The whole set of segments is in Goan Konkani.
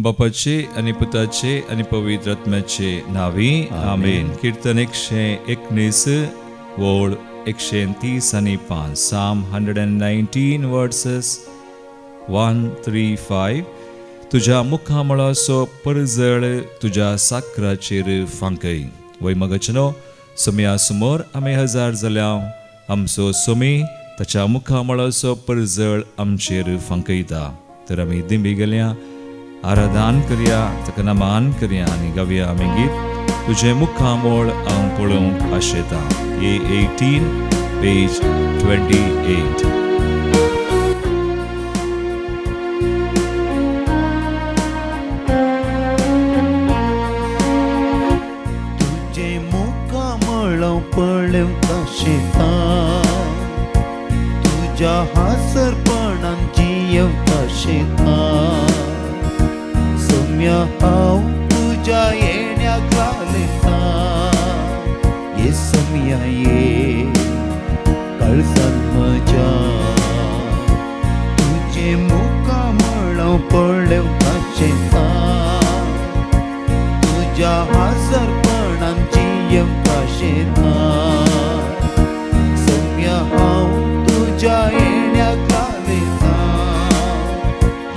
बापाचे आनी पुताचे आनी पवित्र आत्म्याचे नांवी आमेन. कीर्तन 119 वोळ 130 आनी 5, Psalm 119 verses 135. तुज्या मुखामळाचो परजळ तुज्या साकराचेर फांकय. वय मगचनो सोम्या समोर आमी हजार जाल्या आमचो सोमी ताच्या मुखामळाचो परजळ आमचेर फांकयता. तर आमी दिंबी गेल्या आराधन करया, ताका नमान करया आनी गावया आमी गीत तुजें मुखामळ हांव पळोवंक आशेता. A18 page 28. तुजें मुखामळ हांव पळोवंक आशेता, तुज्या हांसरपणान जियेवंक आशेता. सोम्या हांव तुज्या येण्याक लालयता, ये सोम्या ये काळजांत म्हज्या. तुजें मुखामळ हांव पळोवंक आशेता, तुज्या हांसरपणान जियेवंक आशेता. सोम्या हांव तुज्या येण्याक लालयता,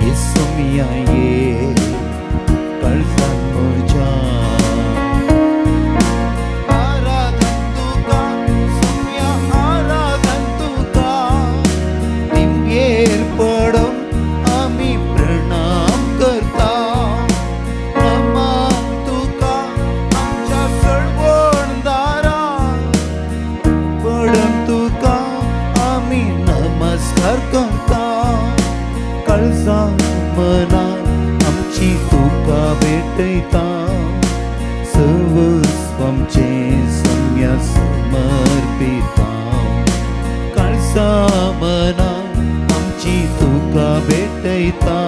ये सोम्या ये काळजांत म्हज्या. आराधन तुका सोम्या, आराधन तुका, दिमगेर पडून आमी प्रणाम करता. नमान तुका आमच्या सळवणदारा, पडून तुका आमी नमस्कार करता. काळजां मनां आमची तुका भेटयता, सर्वस्व आमचें सोम्या समर्पिता. काळजां मनां आमची तुका भेटयता,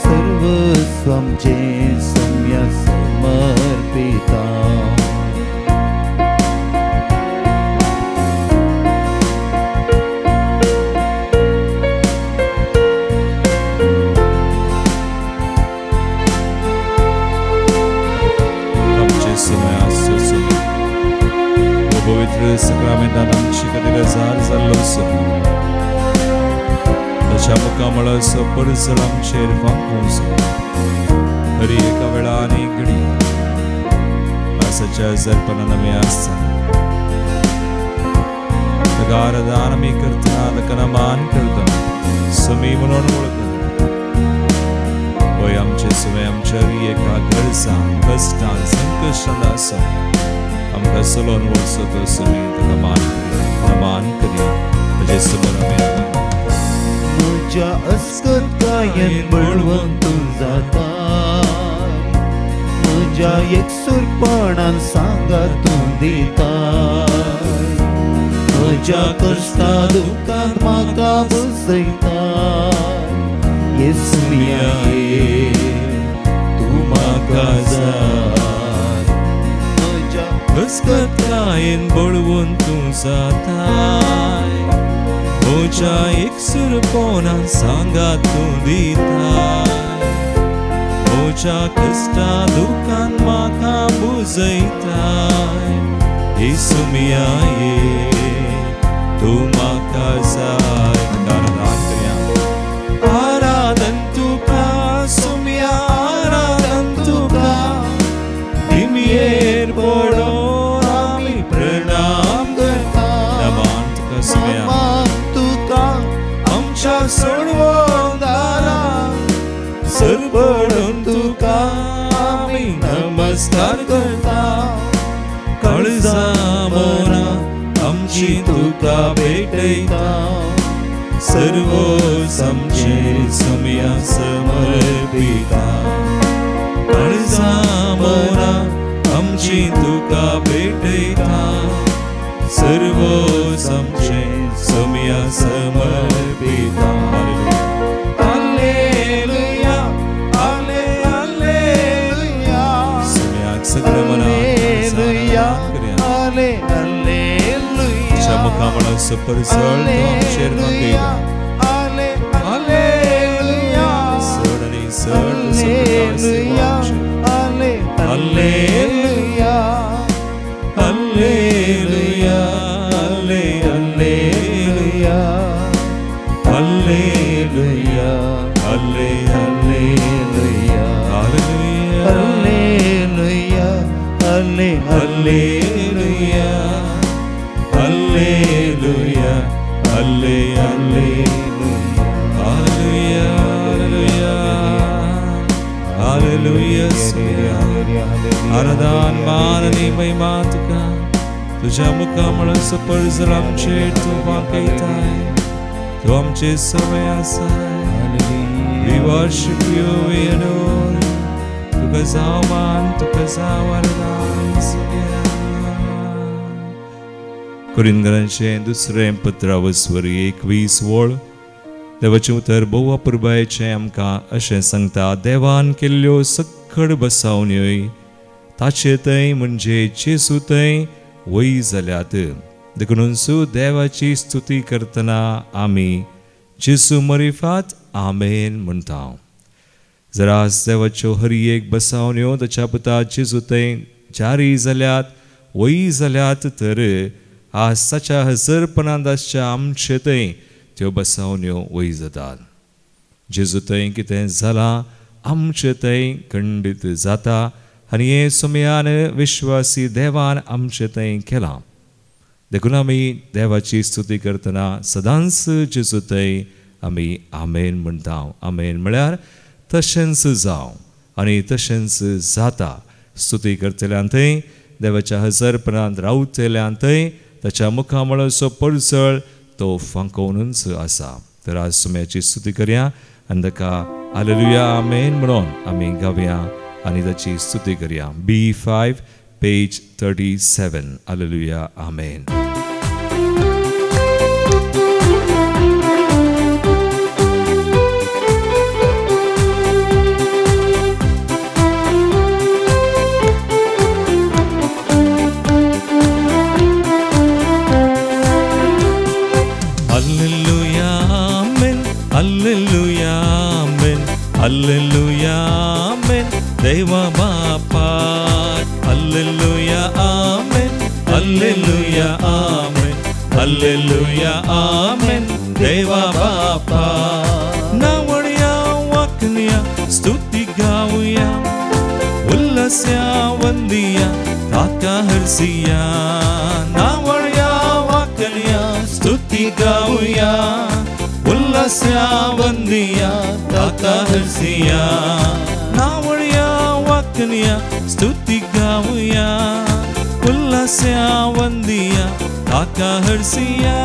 सर्वस्व आमचें सोम्या समर्पिता. पवित्र सक्रामेंतान आमची खातीर हजार जाल्लो सोमी ताच्या मुखामळाचो परजळ आमचेर फांकूंक जाय. हरी एका वेळा आनी घडी आसाच्या हजारपणान आमी आसतना ताका आराधन आमी करतना, ताका नमान करतना सोमी म्हणून वळखतना वय आमचे सोमे आमच्या हरी एका गरजान, कश्टान, संकश्टान आसा आमकां चलोवन वचचो तो सोमी ताका मान करया, नमान करया. ताजे समोर आमी म्हज्या अस्कतायेन बळवंत तूं जाता, म्हज्या एकसुरपणान सांगात तूं दिता. म्हज्या कश्टा दुख्खांत म्हाका बसयता, ये सोम्या ये तूं म्हाका जाय. अस्कतायेन बळवंत तूं जाताय, म्हज्या एकसुरपणान सांगात तूं दिताय. म्हज्या कश्टा दुख्खान म्हाका बुजयताय, ये सोम्या ये तूं म्हाका जाय. आराधन करया, आराधन तुका सोम्या, आराधन तुका, दिमयेर पडून आमी प्रणाम करता. नमान तुका सोम्या, नमान तुका आमच्या सळवणदारा, सरपडून तुका आमी नमस्कार करता. काळजां मनां आमची तुका भेटयता, सर्वस्व आमचें सोम्या समर्पिता. काळजां मनां आमची तुका भेटयता, सर्वस्व आमचें सोम्या समर्पिता. हालेलुया, हालेलुया. सोम्याक सगळ्या मनान हालेलुया, हालेलुया. तुज्या मुखामळाचो परजळ तो आमचेर फांकयता. हालेलुया. चड आनी चड तुजो Prakash Alleluia, hallelujah, Alleluia, hallelujah, Alleluia, hallelujah, Alleluia, hallelujah, hallelujah, hallelujah, hallelujah, hallelujah. आराधन मान आनी महिमा तुका तुज्या मुखामळाचो परजळ आमचेर तूं वांकयताय, तूं आमचे सवय आसाय. We worship you, we adore you. तुका जावं मान, तुका जावं आराधन सगळ्या. कोरिंथकरांचें दुसरें पत्रावस्वरी 21 वळ देवाचें उतर भोव अपुरबायेचें आमकां अशें सांगता, देवान केल्ल्यो सक्कड बसावण्योय ताचे थंय म्हणजे जेजू थंय वय जाल्यात. देखून देवाची स्तुती करतना आमी जेजू मरिफात आमेन म्हणटा. जर आज देवाच्यो हर एक बसावण्यो ताच्या पुता जेजू थंय जारी जाल्यात, वय जाल्यात, तर आज ताच्या हजरपणांत आसच्या आमचे थंय त्यो बसावण्यो वय जातात. जेजू थंय कितें जालां आमचे थंय खंडीत जाता आनी हें सुमयान विश्वासी देवान आमचे थंय केलां. देखून आमी देवाची स्तुती करतना सदांच जेजू थंय आमी आमेन म्हणटा. आमेन म्हळ्यार तशेंच जावं आनी तशेंच जाता. स्तुती करतल्यान थंय देवाच्या हजरपणांत रावतल्यान थंय ताच्या मुखामळाचो परजळ तो फांकोवनूच आसा. तर आज सुम्याची स्तुती करया आनी ताका हालेलुया आमेन म्हणून आमी गावया आनी ताची स्तुती करया. B5 page 37. Hallelujah amen. Hallelujah amen, hallelujah amen, hallelujah amen देवा बापा. Hallelujah amen, hallelujah amen, hallelujah amen देवा बापा. नावड्या वाकण्या स्तुती गावया, उल्हास्या वंदिया ताका हरसिया. नावड्या वाकण्या स्तुती गावया, उल्हास्या वंदिया ताका हरसिया. नावड्या वाकण्या स्तुती गावया, उल्हास्या वंदिया ताका हरसिया.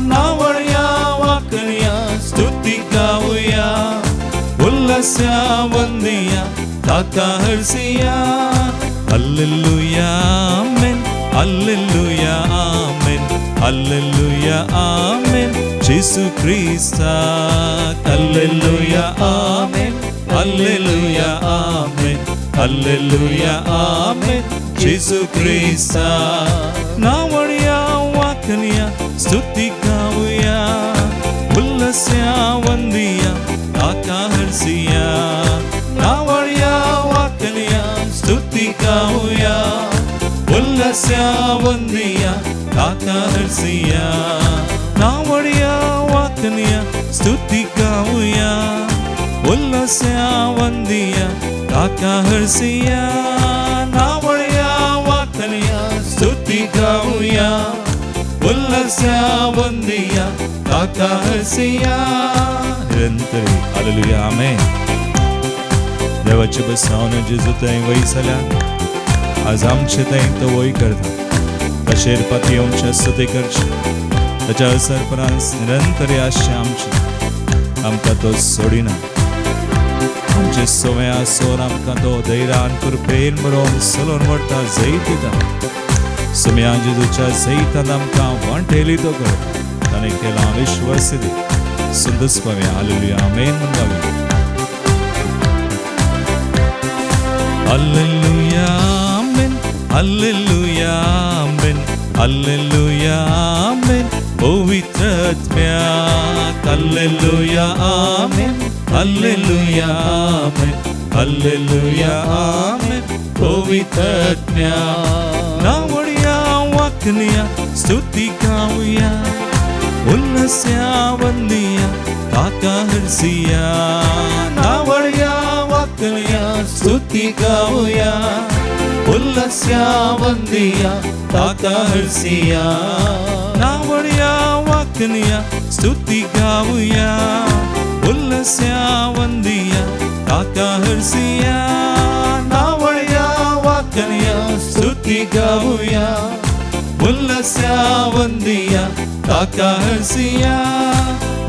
नावड्या वाकण्या स्तुती गावया, उल्हास्या वंदिया ताका हरसिया. Hallelujah amen, hallelujah amen, hallelujah amen जेजू क्रिस्ताक. Hallelujah amen, hallelujah amen, hallelujah amen जेजू क्रिस्ताक. नावड्या वाकण्या स्तुती गावया, उल्हास्या वंदिया ताका हरसिया. नावड्या वाकण्या स्तुती गावया, उल्हास्या वंदिया ताका हरसिया. नावड्या वाकण्या स्तुती गावया, उल्हास्या वंदिया ताका हरसिया. नावड्या वाकण्या स्तुती गावया, उल्हास्या वंदिया ताका हरसिया. निरंतरी हालेलुया आमेन. देवाचे बसावण्यो जेजू थंय वय जाल्या आज आमचे थंय तो वय करता. ताचेर पातयेवचे स्तुती करची, ताच्या असरपणान निरंतरी आसचें आमचें. आमकां तो सोडिना, आमचे सवय आसून आमकां तो धैर्यान कृपेन बरोवन सलोन व्हरता, जैत दिता. सुम्या जेजूच्या जैतान आमकां वांटेली तो करता. ताणें केलां विश्वास दी सुंदस पावया. हालेलुया आमेन म्हूण गावया. Hallelujah amen, hallelujah amen, hallelujah amen पवित्र आत्म्याक. Hallelujah amen, Hallelujah amen, hallelujah amen. पवित्रज्ञा नावड्या वाकनिया स्तुती गावया, उल्लस्या वंदिया ताका हरसिया. नावड्या वाकनिया स्तुती गावया, उल्लस्या वंदिया ताका हरसिया. नावड्या वाकनिया स्तुती गावया, उल्लस्या वंदिया ताका हरसिया. नावड्या वाकनिया स्तुती गावया, उल्लस्या वंदिया ताका हरसिया.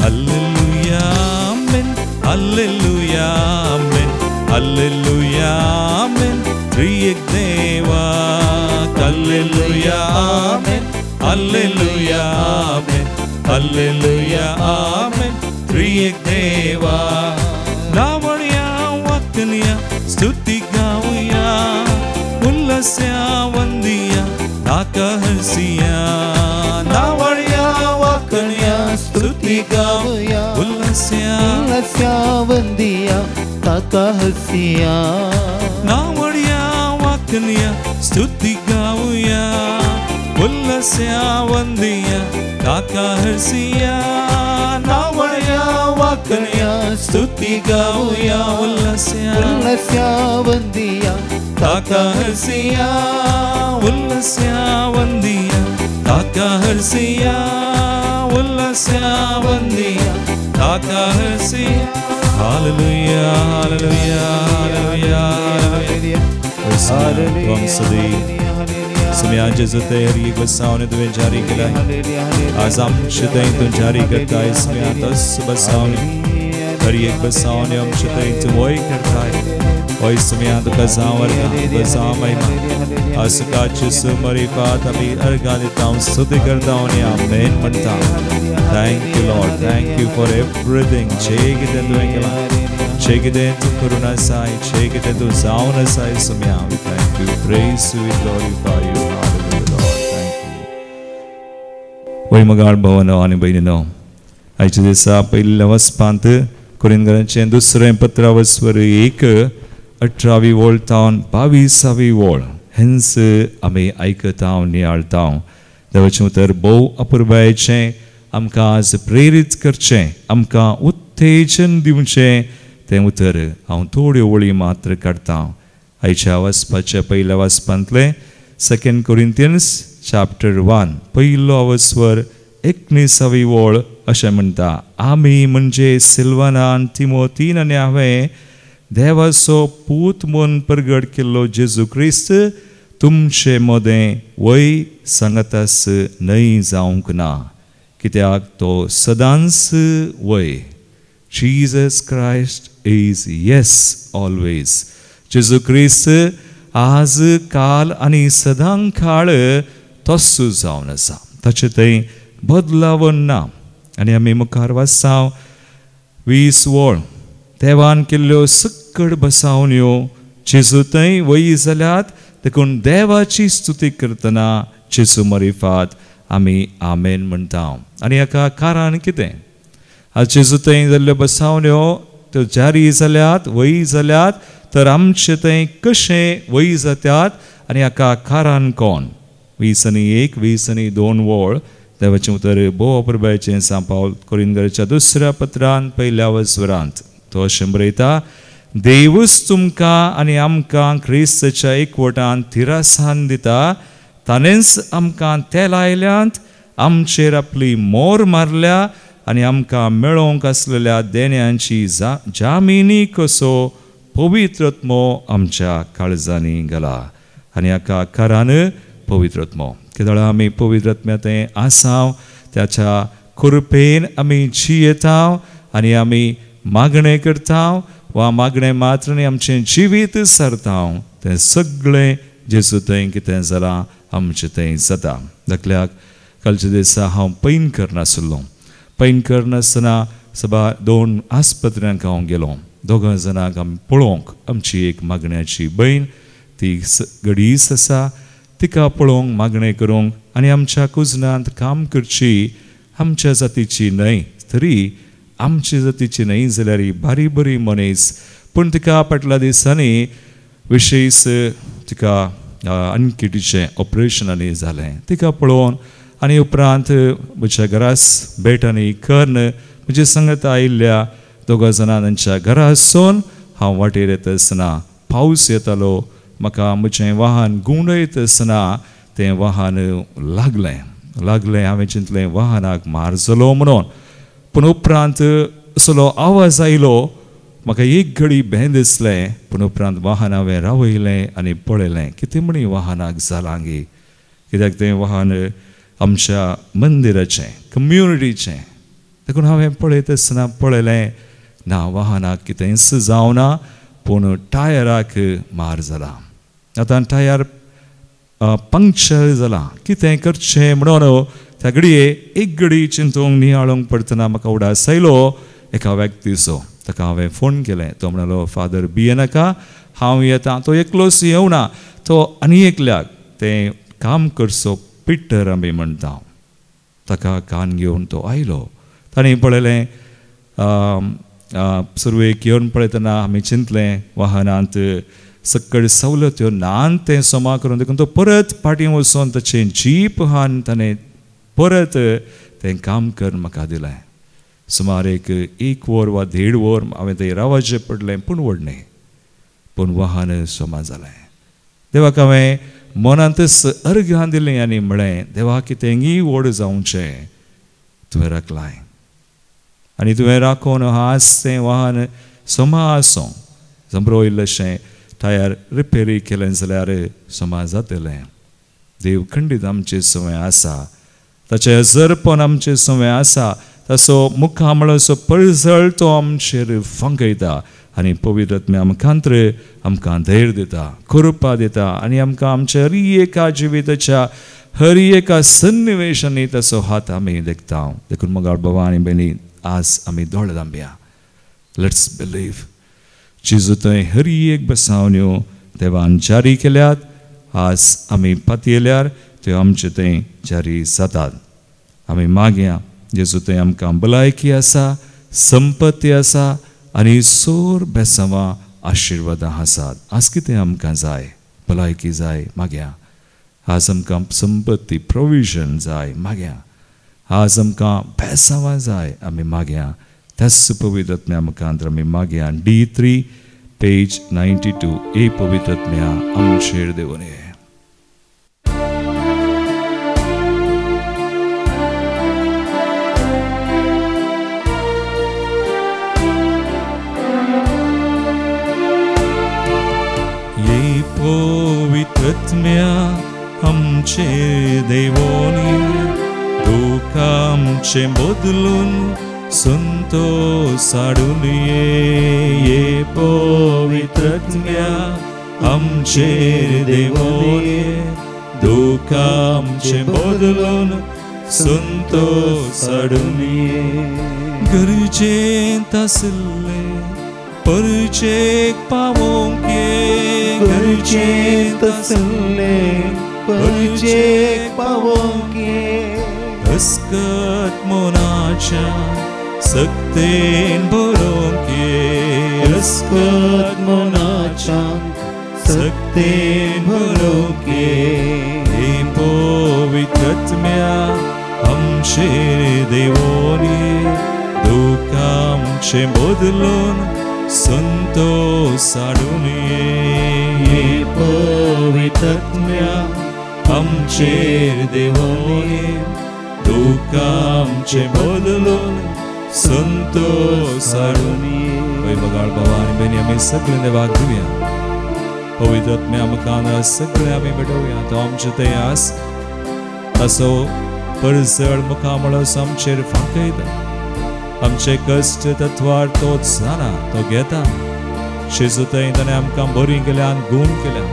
Hallelujah amen, hallelujah amen, hallelujah amen. त्रिएक देवा hallelujah amen, hallelujah amen, hallelujah amen. त्रिएक देवा नावड्या वाकनिया स्तुती गावया, उल्लस्या वंदिया ताका हरसिया. नावड्या वाकनिया स्तुती गावया, उल्लस्या उल्लस्या वंदिया ताका हरसिया. नावड्या वाकनिया स्तुती गावया, उल्लस्या वंदिया ताका हरसिया. नावड्या वाकनिया स्तुती गावया, उल्लस्या उल्लस्या वंदिया ताका हरसिया. उल्लस्या वंदिया ताका हरसिया, उल्लस्या वंदिया ताका हरसिया. Hallelujah hallelujah hallelujah hallelujah. सुम्याचे जते हर एक बसावने तुवें जारी केलाय, आज आमचे थंय तूं जारी करताय. सुम्या तस बसावने हर एक बसावने आमचे थंय तूं वय करताय. ओय सुम्या तुका जावं अर्गां, तुका जावं महिमा. आज तुका जेजू मरिफात आमी अर्गां दिता, स्तुती करता आनी आमेन म्हणटा. Thank you Lord, thank you for everything. जे कितें तुवें केलां, जे कितें तूं करून आसाय, जे कितें तूं जावन आसाय सुम्या, we thank you, praise you, we glorify you. Hallelujah Lord, thank you. वय मगाळ भवनो आनी भयणीनो, आयच्या दिसा पयल्या वचपांत कोरिंथकरांचें दुसरें पत्र वस्वर 1 18वी वोळ तावन 22वी वोळ हेंच आमी आयकता नियाळता. देवाचें उतर भोव अपुरबायेचें, आमकां आज प्रेरीत करचें, आमकां उत्तेजन दिवचें तें उतर हांव थोड्यो वळी मात्र काडटा. आयच्या वाचपाच्या पयल्या वाचपांतलें 2 कोरिंथियन्स चॅप्टर 1 पयलो अवस्वर 19वी वोळ अशें म्हणटा, आमी म्हणजे सिल्वानान तिमोतीन आनी हांवें देवाचो पूत म्हूण परगट केल्लो जेजू क्रिस्त तुमचे मदें वय सांगातास न्हय जावंक ना, कित्याक तो सदांच वय. Jesus Christ is yes always. जेजू क्रिस्त आज काल आनी सदां काळ तस्सो जावन आसा, ताचें थंय बदलावन ना. आनी आमी मुखार वाचता 20 वोळ, देवान केल्ल्यो सक्कड बसावण्यो जेजू थंय वयी जाल्यात, देखून देवाची स्तुती करतना जेजू मरिफात आमी आमेन म्हणटा. आनी हाका कारण कितें? आज जेजू थंय जाल्ल्यो बसावण्यो त्यो जारी जाल्यात, वयी जाल्यात, तर आमचे थंय कशें वयी जात्यात आनी हाका कारण कोण? 20 आनी 1, 20 आनी 2 वोळ देवाचें उतर भोव अपुरबायेचें सांत पावल कोरिंथकरांच्या दुसऱ्या पत्रान पयल्या वस्वरांत तो अशें बरयता, देवूच तुमकां आनी आमकां क्रिस्ताच्या एकवटान थिरासान दिता, ताणेंच आमकां तेल आयल्यांत, आमचेर आपली मोर मारल्या आनी आमकां मेळोवंक आसलेल्या देण्यांची जामिनी कसो पवित्रत्मो आमच्या काळजांनी घाला. आनी हाका कारण पवित्रत्मो. कित्याक आमी पवित्रत्म्या आसाव, त्याच्या कृपेन आमी जियेता आनी आमी मागणें करता वा मागणें मात्र न्ही आमचें जिवीत सरता, तें सगळें जेजू थंय कितें जालां आमचें थंय जाता. धाकल्याक कालच्या दिसा हांव पैन करनासलो, पैन करनासतना सभा 2 आस्पत्र्यांक हांव गेलो. दोगां जाणांक आमी पळोवंक, आमची एक मागण्याची भयण ती गडीस आसा, तिका पळोवंक मागणें करूंक आनी आमच्या कुजनांत काम करची आमच्या जातीची न्हय तरी आमची जातीची न्हय जाल्यार बारी बरी मनीस, पूण तिका फाटल्या दिसांनी विशेश तिका अनकिटीचें ऑपरेशनांनी जालें. तिका पळोवन आनी उपरांत म्हज्या घरास भेट आनी कर्ण म्हजे संगत आयिल्ल्या दोगा जाणां तांच्या घरासून हांव वाटेर येता आसतना पावस येतालो. म्हाका म्हजें वाहन घुंवडयत आसतना तें वाहन लागलें लागलें. हांवें चिंतलें वाहनाक मार जालो म्हणून, पूण उपरांत असलो आवाज आयलो, म्हाका एक घडी भें दिसलें. पूण उपरांत वाहन हांवें रावयलें आनी पळयलें कितें म्हणी वाहनाक जालां गी, कित्याक तें वाहन आमच्या मंदिराचें कम्युनिटीचें. देखून हांवें पळयत आसतना पळयलें ना वाहनाक कितेंच जावना, पूण टायराक मार जाला. आतां टायर पंक्चर जाला, कितें करचें म्हणून त्या घडये एक घडी चिंतूंक नियाळूंक पडटना म्हाका उडास आयलो एका व्यक्तीचो. ताका हांवें फोन केलें. तो म्हणालो फादर भियेनाका, हांव येता. तो एकलोच येवना, तो आनी एकल्याक तें काम करचो पिटर आमी म्हणटा ताका कान घेवन तो आयलो. ताणें पळयलें सुरवेक येवन पळयतना आमी चिंतलें वाहनांत सकयल सवलत्यो नान तें सोमा करून, देखून तो परत फाटीं वचून ताचें जीप हान ताणें परत तें काम करून म्हाका दिलें. सुमार एक वर वा 1.5 वर हांवें थंय रावचें पडलें, पूण व्हड न्हय, पूण वाहन सोमा जालें. देवाक हांवें मनांतच अर्घां दिलें आनी म्हळें देवा कितेंय व्हड जावचें तुवें राखलाय आनी तुवें राखून आज तें वाहन सोमा आसूं. जमरो इल्लेशें टायर रिपेरी केलें जाल्यार सोमा जातलें. देव खंडीत आमचें सवंय आसा, ताचें हजरपण आमचें सवंय आसा, ताचो मुखामळाचो परजळ तो आमचेर फांकयता आनी पवित्र आत्म्या आमकां आमकां धैर्य दिता, कृपा दिता आनी आमकां आमच्या हर एका जिविताच्या हर एका सन्निवेशांनी ताचो हात आमी देखता. देखून मोगाळ बाबा आनी भयणी आज आमी दोळे धांपया. Let's believe जेजू थंय हर एक बसावण्यो देवान जारी केल्यात. आज आमी पातयेल्यार त्यो आमचे थंय जारी जातात. आमी मागया जेजू थंय आमकां भलायकी आसा, संपत्ती आसा आनी सोर बेसांवां आशिर्वादां आसात. आज कितें आमकां जाय? भलायकी जाय, मागया. आज आमकां संपत्ती प्रोविजन जाय, मागया. आज आमकां बेसांवां जाय, आमी मागया. त्याच पवित्र आत्म्या मुखांत आमी मागया. D3 page 92. ए पवित्र आत्म्या आमचेर देवने. पवित्र आत्म्या आमचेर देवोनी, दुख आमचें बदलून संतोस हाडून ये. पवित्र आत्म्या आमचेर देवोनी, दुख आमचें बदलून संतोस हाडून ये. गरजेंत आशिल्ले परचेक पावोवंक ये, गरजेंत आशिल्ले परचेक पावोवंक ये. अस्कत मनाच्या सक्तेन भरोवंक ये, अस्कत मनाच्या सक्तेन भरोवंक ये. हे पवित्र आत्म्या आमचेर देवोनी, दुख आमचें बदलून संतोस हाडून ये. पवित्र आत्म्या आमचेर देवोनी, दुख आमचें बदलून संतोस हाडून ये. मोगाळ बाबा आनी भयणी आमी सगळे देवाक दिवया. पवित्र आत्म्या आमकां सगळे आमी भेटोवया. तो आमचे थंय आस, ताचो परजळ मुखामळो आमचेर फांकयता. आमचे कश्ट तत्वार तोच जाणा, तो घेता. जेजू थंय ताणें आमकां बरी केल्यान, गूण केल्या.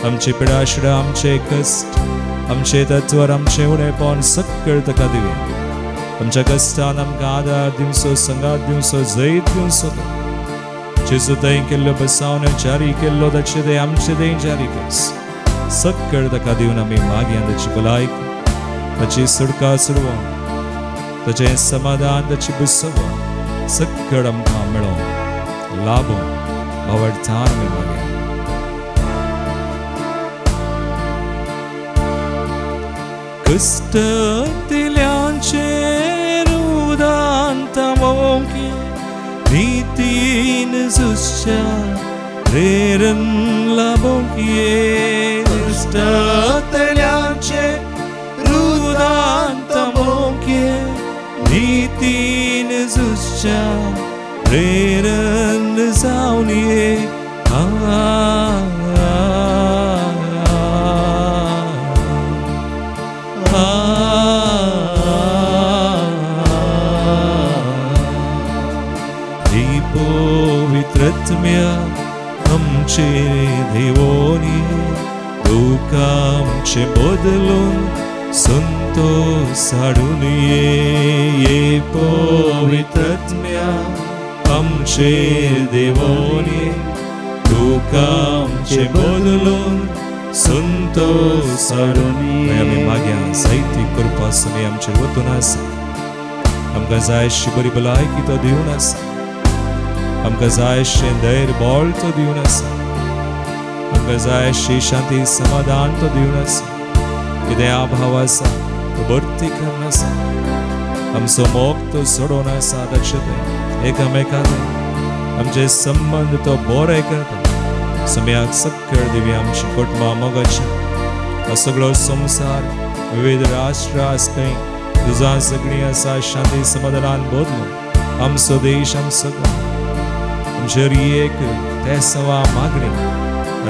आमचे पिडाशिडा, आमचे कश्ट, आमचे तत्वार, आमचें उणेपण सकळ ताका दिवया. आमच्या कश्टान आमकां आदार दिवचो, संगात दिवचो, जैत दिवचो. तो जेजू थंय केल्लो बसावन जारी केल्लो ताचे थंय आमचे थंय जारी कर. सकळ ताका दिवन आमी मागया ताची भलायकी, ताची सुटका सुरवण, ताचें समाधान, ताची बुसवण. सकड आमकां मेळो लाभो भावार्थान आमी मागया. कश्टतल्यांचेर उदांतमोंकी नीतीन झुजच्या प्रेरण लाभोंकये. कश्टतल्यांचेर उदांतमोंकी नीतीन झुजच्या प्रेरण जावनये. पवित्रत्म्या आमचे देवोनी दुःख आमचे बदलून संतोष हाडून ये. पवित्रत्म्या आमचे देवोनी दुःख आमचे बदलून संतोष हाडून. आमी मागया साहित्य कृपा समी आमचेर वतून आसा. आमकां जाय अशी बरी भलायकी तो दिवन आसा. आमकां जाय अशें धैर्य बळ तो दिवन आसा. आमकां जाय अशी शांती समाधान तो दिवन आसा. कितें अभाव आसा तो भरती करून आसा. आमचो मोग तो सोडोवन आसा. ताचे तें एकामेकां आमचे संबंद तो बरे करता. सम्याक सक्कड दिवी आमची कुटुंबां मोगाची हो सगळो संवसार विविध राष्ट्र आसतय तुजा सगळीं आसा शांती समाधानान बदलून आमचो देश आमचो गांव आमचेर एक तेसवा मागणें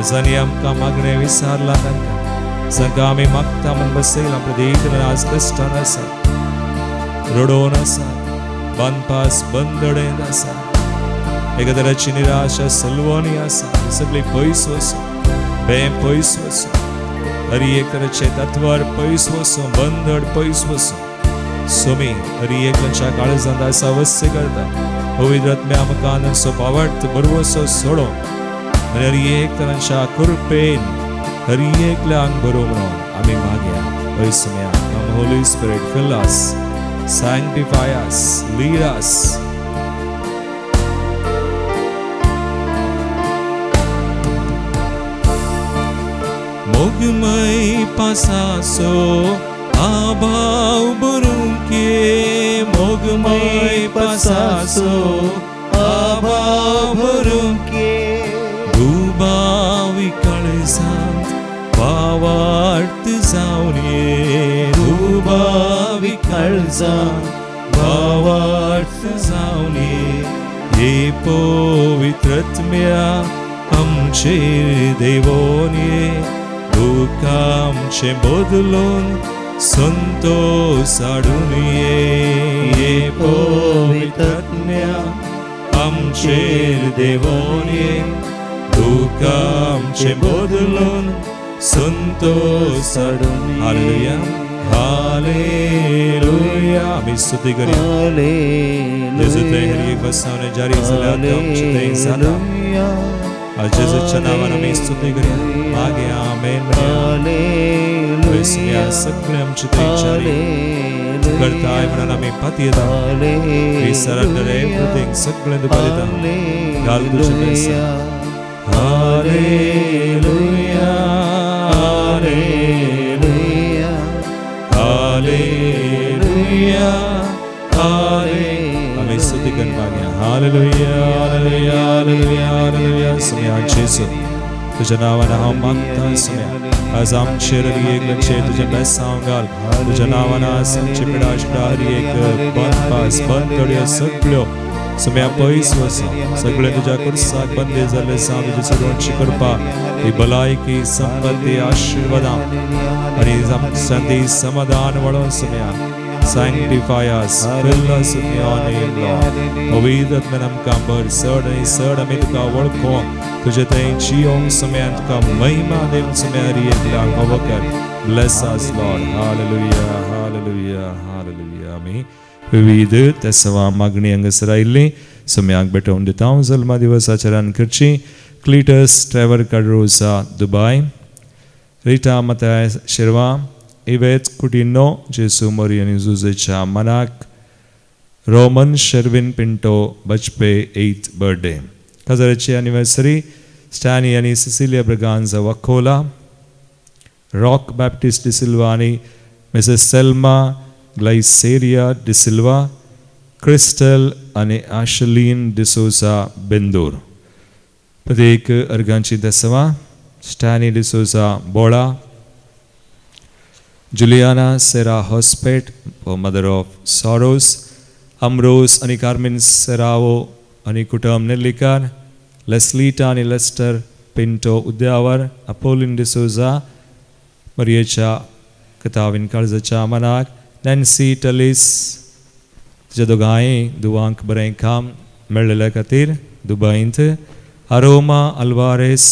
जांणी आमकां मागणें विसारलां तांकां जांकां आमी मागता म्हूण बसयलां प्रदेश आज कश्टान आसा रडोवन आसा बांदपास बंदडेंत आसा एका तराची निराशा सलवणी आसा सगळी पयस वचूं बें पयस वचूं हरी एक तराचे तत्वार पयस वचूं बंदड पयस वचूं. सोमी हरी एकल्याच्या काळजांत आसा वस्य करता पवित्र आत्म्या आमकां आनंदसो पावट बरवसो सोडो आनी हरी एक तरांच्या कृपेन हरी एकल्यांक बरो म्हणून आमी मागया. हय Saumya, come Holy Spirit, fill us, sanctify us, lead us. मोगमय पासासो आभाव बरूंके मोगमय पासासो आभाव बरूंके दुबावी काळजांत भावार्थ जावन ये. दुबावी काळजांत भावार्थ जावन ये. पवित्रत्म्या आमचेर देवोन ये दुःख आमचें बदलून संतोष हाडून ये. पवित्रत्म्या आमचेर देवोन ये दुःख आमचें बदलून संतोष हाडून. हालेलुया हालेलुया. आमी स्तुती करूया जेजू थंय हर एक बसावणे जारी जाल्यार आमचें थंय जाता. आज जेजूच्या नांवान आमी स्तुती करूया. मागया आमेन म्हणया. सगळे आमचे थंय जारी करताय म्हणून आमी पातयेता. We surrender everything. सगळें तुका दिता. घाल तुजें पैसा. हालेलुया हालेलुया हालेलुया हालेलुया. आमी स्तुती करून मागया. हालेलुया हालेलुया हालेलुया हालेलुया. सोम्या जेजू तुज्या नांवान हांव मागता. सोम्या आज आमचेर हर एकल्याचेर तुजें बेसांव घाल. तुज्या नांवान आज आमचे पिडाशिडा हर एक बंदपास बंदड्यो सगळ्यो सोम्या पयस वचूं. सगळें तुज्या कुर्साक बंदी जाल्ले सावन तुजी चडवणशी करपा ही भलायकी संपत्ती आशिर्वादां आनी शांती समाधान वाडोवन Saumya sanctify us, fill us with your name, Lord. पवित्र आत्म्यान आमकां भर चड आनी चड आमी तुका वळखोंक तुजे थंय जियोंक सोम्यान तुका महिमा दिवन सोम्या हर एकल्याक अवकर. Bless us, Lord. Hallelujah, hallelujah, hallelujah. आमी विविध तेसवा मागणी हांगासर आयिल्ली सोम्याक भेटोवन दिता. जल्मा दिवसाचरण करची Cletus Trevor Cardoza Dubai, Rita Matay Sherva, Yvette Coutinho, Jesu Mori आनी जुजेच्या मनाक, Roman Sherwin Pinto Bajpe 8th birthday. काजाराची एनिवर्सरी स्टॅनी आनी Cecilia Braganza Vakola, Rock Baptist D'Silva आनी Mrs Selma Glyceria D'Silva, Crystal आनी आशलीन डिसोजा बेंदूर. प्रत्येक अर्गांची दसवा Stany D'Souza Bola, Juliana Serra Hospet mother of sorrows, Ambrose आनी कार्मिन सेरावो आनी कुटुंब नेल्लिकार, लेस्लिटा आनी लेस्टर पिंटो उद्यावर, अपोलिन डिसोजा मरियेच्या कथाविन काळजाच्या मनाक, नॅन्सी टलीस तिच्या दोगांय दुवांक बरें काम मेळ्ळेल्या खातीर दुबयंत, अरोमा अल्वारेस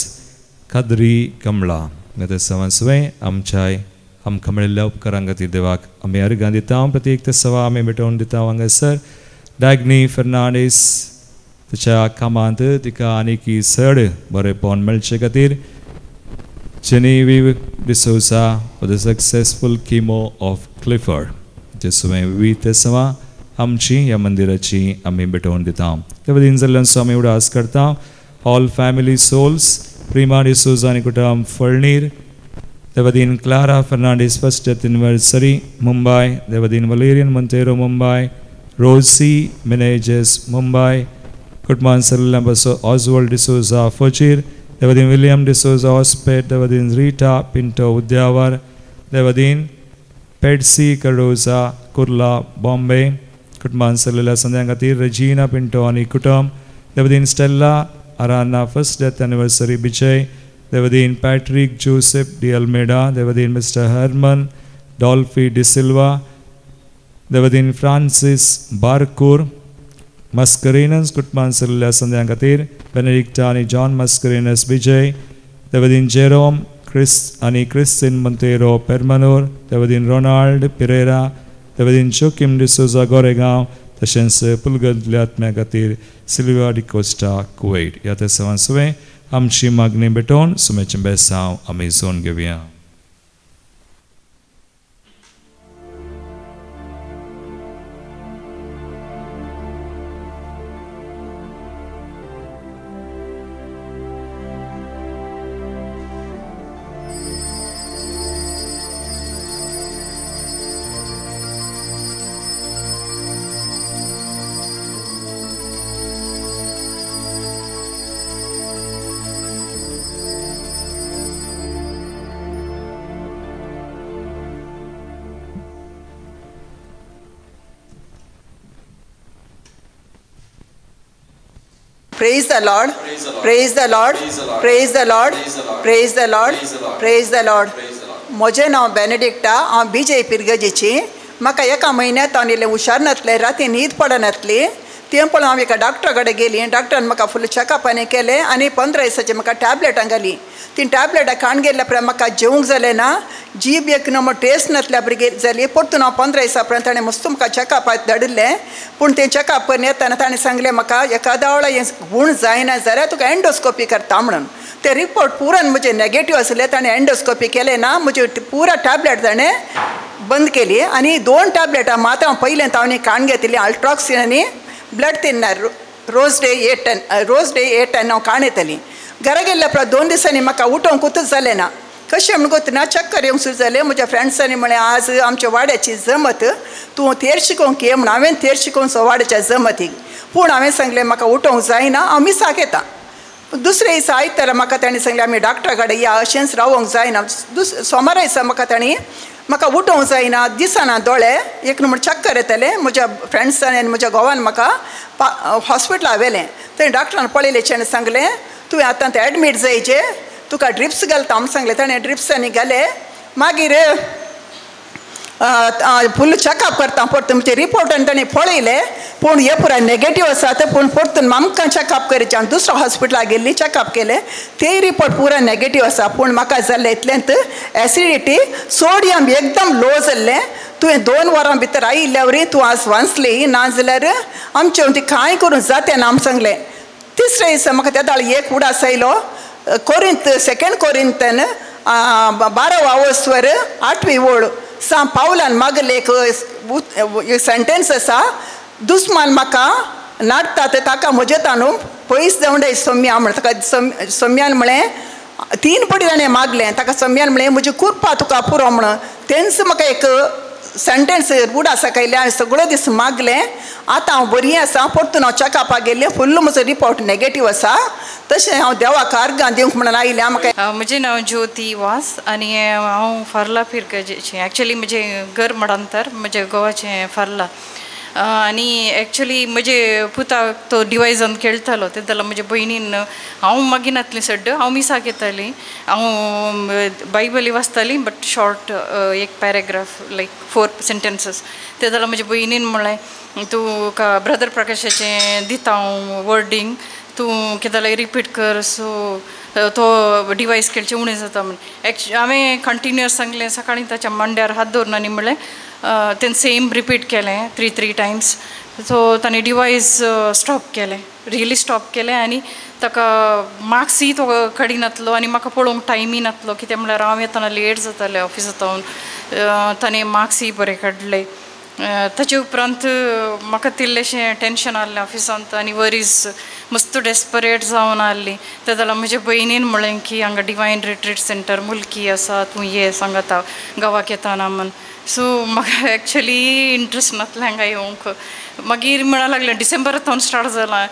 खादरी कमळा. सवांसवें आमच्याय आमकां मेळिल्ल्या उपकारां खातीर देवाक आमी अर्गां दिता. प्रत्येक सवा आमी भेटोवन दिता. हांगासर डॅगनी फर्नांडीस तिच्या कामांत तिका आनीक चड बरेपण मेळचे खातीर, Genevieve D'Souza for the successful chemo of Clifford. जेसुवें विविध सवा आमची ह्या मंदिराची आमी भेटोवन दिता. ते वतीन जाल्ल्यान आमी उडास करता. All family souls Prima D'Souza आनी कुटुंब फळणीर, देवदीन Clara Fernandes first death anniversary Mumbai, देवदीन Valerian Monteiro Mumbai, Rosy Menezes Mumbai, कुटुंबान सल्ल्या बसो ऑजवॉल्ड डिसोजा फजीर, देवदीन विलियम डिसोजा हॉस्पेट, देवदीन रिटा पिंटो उद्यावर, देवदीन पेडसी कर्डोजा कुर्ला बॉम्बे, कुटुंबान सल्लेल्या संध्या खातीर रेजिना पिंटो आनी कुटुंब, देवदीन Stella Aranha first death anniversary Bijay, देवदीन Patrick Joseph D Almeida, देवदीन mister Herman Dolphy D'Silva, देवदीन Francis Barkur Mascarenhas कुटुंबान सल्लेल्या संध्या खातीर बेनेडिक्टा आनी जॉन मस्करेनस विजय, देवदीन जेरोम क्रिस आनी क्रिस्टिन मोंतेरो पेरमनूर, देवदीन रोनाल्ड पिरेरा, देवदीन जोकीम डिसोजा गोरेगांव, तशेंच पुलगंतल्या आत्म्या खातीर सिल्विया डिकोस्टा कुवेट. ह्या तेसांसुवें आमची मागणी भेटोवन सुमेचें बेसांव आमी जोन घेवया. Praise the Lord. Praise the Lord. Praise the Lord. Praise the Lord. Praise the Lord. म्हजें नांव बेनेडिक्टा. हांव बीजे पिरगजीची. म्हाका एका म्हयन्यांत हांव इल्लें हुशार नासलें, राती न्हीद पडनासली. तें पळोवन हांव एका डॉक्टरा कडेन गेली. डॉक्टरान म्हाका फूल चॅकअप आनी केलें आनी 15 दिसांची म्हाका टॅबलेटां घाली. ती टॅबलेटां खाण गेल्ल्या उपरांत म्हाका जेवंक जालें ना, जीब एक नंबर टेस्ट नासल्या उपरांत जाली. परतून हांव 15 दिसां उपरांत ताणें मस्त म्हाका चॅकअपाक धाडिल्लें. पूण तें चॅकअप करून येतना ताणें सांगलें म्हाका एकादा वेळा हें गूण जायना जाल्यार तुका एंडोस्कोपी करता म्हणून. ते रिपोर्ट पुरान म्हजे नेगेटीव आसले. ताणें एंडोस्कोपी केलें ना, म्हजी पुरा टॅबलेट ताणें बंद केली आनी 2 टॅबलेटां मात हांव पयलें तांणी काण घेतिल्ली अल्ट्रॉक्सिन आनी ब्लड थिन्नर रोज डे 8 रोज डे 8 हांव काण येतली. घरा गेल्ल्या उपरांत 2 दिसांनी म्हाका उठोवंकूच जालें ना. कशें म्हण गोतना चक्कर येवंक सुरू जालें. म्हज्या फ्रेंड्सांनी म्हळें आज आमच्या वाड्याची जमत, तूं थेर शिकोवंक ये म्हण. हांवें थेर शिकोवंक वाड्याच्या जमतीक, पूण हांवें सांगलें म्हाका उठोवंक जायना, हांव मिसाक येता. दुसरे दिसा आयतारा म्हाका ताणें सांगलें आमी डॉक्टरा कडेन या, अशेंच रावोंक जायना. सोमारा दिसा म्हाका तांणी म्हाका उठोवंक जायना, दिसना दोळे, एक नंबर चक्कर येताले. म्हज्या फ्रेंड्सांनी आनी म्हज्या घोवान म्हाका हॉस्पिटलाक व्हेलें. थंय डॉक्टरान पळयलें, ताणें सांगलें तुवें आतां तें एडमीट जायचें, तुका ड्रिप्स घालता म्हूण सांगलें. ताणें ड्रिप्स आनी घाले. मागीर फूल चॅकअप करता परतून म्हजे रिपोर्ट आनी ताणें पळयले, पूण हे पुराय नेगेटीव आसात. पूण परतून आमकां चॅकअप करचें. हांव दुसऱ्या हॉस्पिटलाक गेल्ली, चॅकअप केलें, तेय रिपोर्ट पुराय नेगेटीव आसा. पूण म्हाका जाल्लें इतलेंत एसिडिटी, सोडियम एकदम लो जाल्लें. तुवें 2 वरां भितर आयिल्ल्या वरी तूं आज वांचली, ना जाल्यार आमचें ती कांय करूं जातें ना म्हूण सांगलें. तिसरे दिसा म्हाका त्या दाळ एक उडास आयलो. कोरिंत सेकेंड कोरिंतन 12आवस्वर 8वी ओळ सा पावलान मागले एक सेंटेन्स आसा, दुस्मान म्हाका नाडटा ते ताका म्हजे ताणू पयस देंवडाय सोम्या म्हण ताका सोम्यान म्हळें 3 पटी ताणें मागलें ताका सोम्यान म्हळें म्हजी कृपा तुका पुरो म्हणून तेंच म्हाका एक सेंटेन्स उडासा आयलें हांवें सगळो दीस मागलें आतां हांव बरी आसा परतून हांव चॅकअपाक गेल्लें फुल्ल म्हजो रिपोर्ट नेगेटीव आसा तशें हांव देवाक अर्गां दिवंक म्हणून आयलें म्हाका. म्हजें नांव ज्योती वास आनी हांव फार्ला फिरगजेचें. एक्चुली म्हजें घर मडांतर म्हजें गोवाचें फार्ला आनी एक्चुली म्हजे पुताक तो डिवायजान खेळटालो ते जाल्यार म्हजे भयणीन हांव मागीर नातलें सड्ड हांव मिसाक येतालीं हांव बायबली वाचतालीं बट शॉर्ट एक पॅराग्राफ लायक 4 सेंटेन्सीस ते जाल्यार म्हजे भयणीन म्हणलें तुका ब्रदर प्रकाशाचें दिता हांव वर्डींग तूं कितें जाल्यार रिपीट कर सो तो डिवायस खेळचें उणें जाता म्हण. हांवें कंटिन्युअस सांगलें सकाळीं ताच्या मांड्यार हात दवरून आनी म्हणलें तें सेम रिपीट केलें 3 टायम्स सो ताणें डिवायस स्टॉप केलें रियली स्टॉप केलें आनी ताका मार्क्सूय तो काडिनातलो आनी म्हाका पळोवंक टायमूय नातलो कितें म्हणल्यार हांव येतना लेट जातालें ऑफिसांत ताणें मार्क्सूय बरे काडले. ताचे उपरांत म्हाका तिल्लेशें टेंशन आहलें ऑफिसांत आनी वरीज मस्त डेस्परेट जावन आहली. ते जाल्यार म्हजे भयणीन म्हणलें की हांगा डिवायन रिट्रीट सेंटर मुल्की आसा तूं ये सांगता गांवाक येताना म्हण. सो म्हाका एक्चुली इंट्रस्ट नासलें हांगा येवंक. मागीर म्हणा लागलें डिसेंबरांत स्टार्ट जालां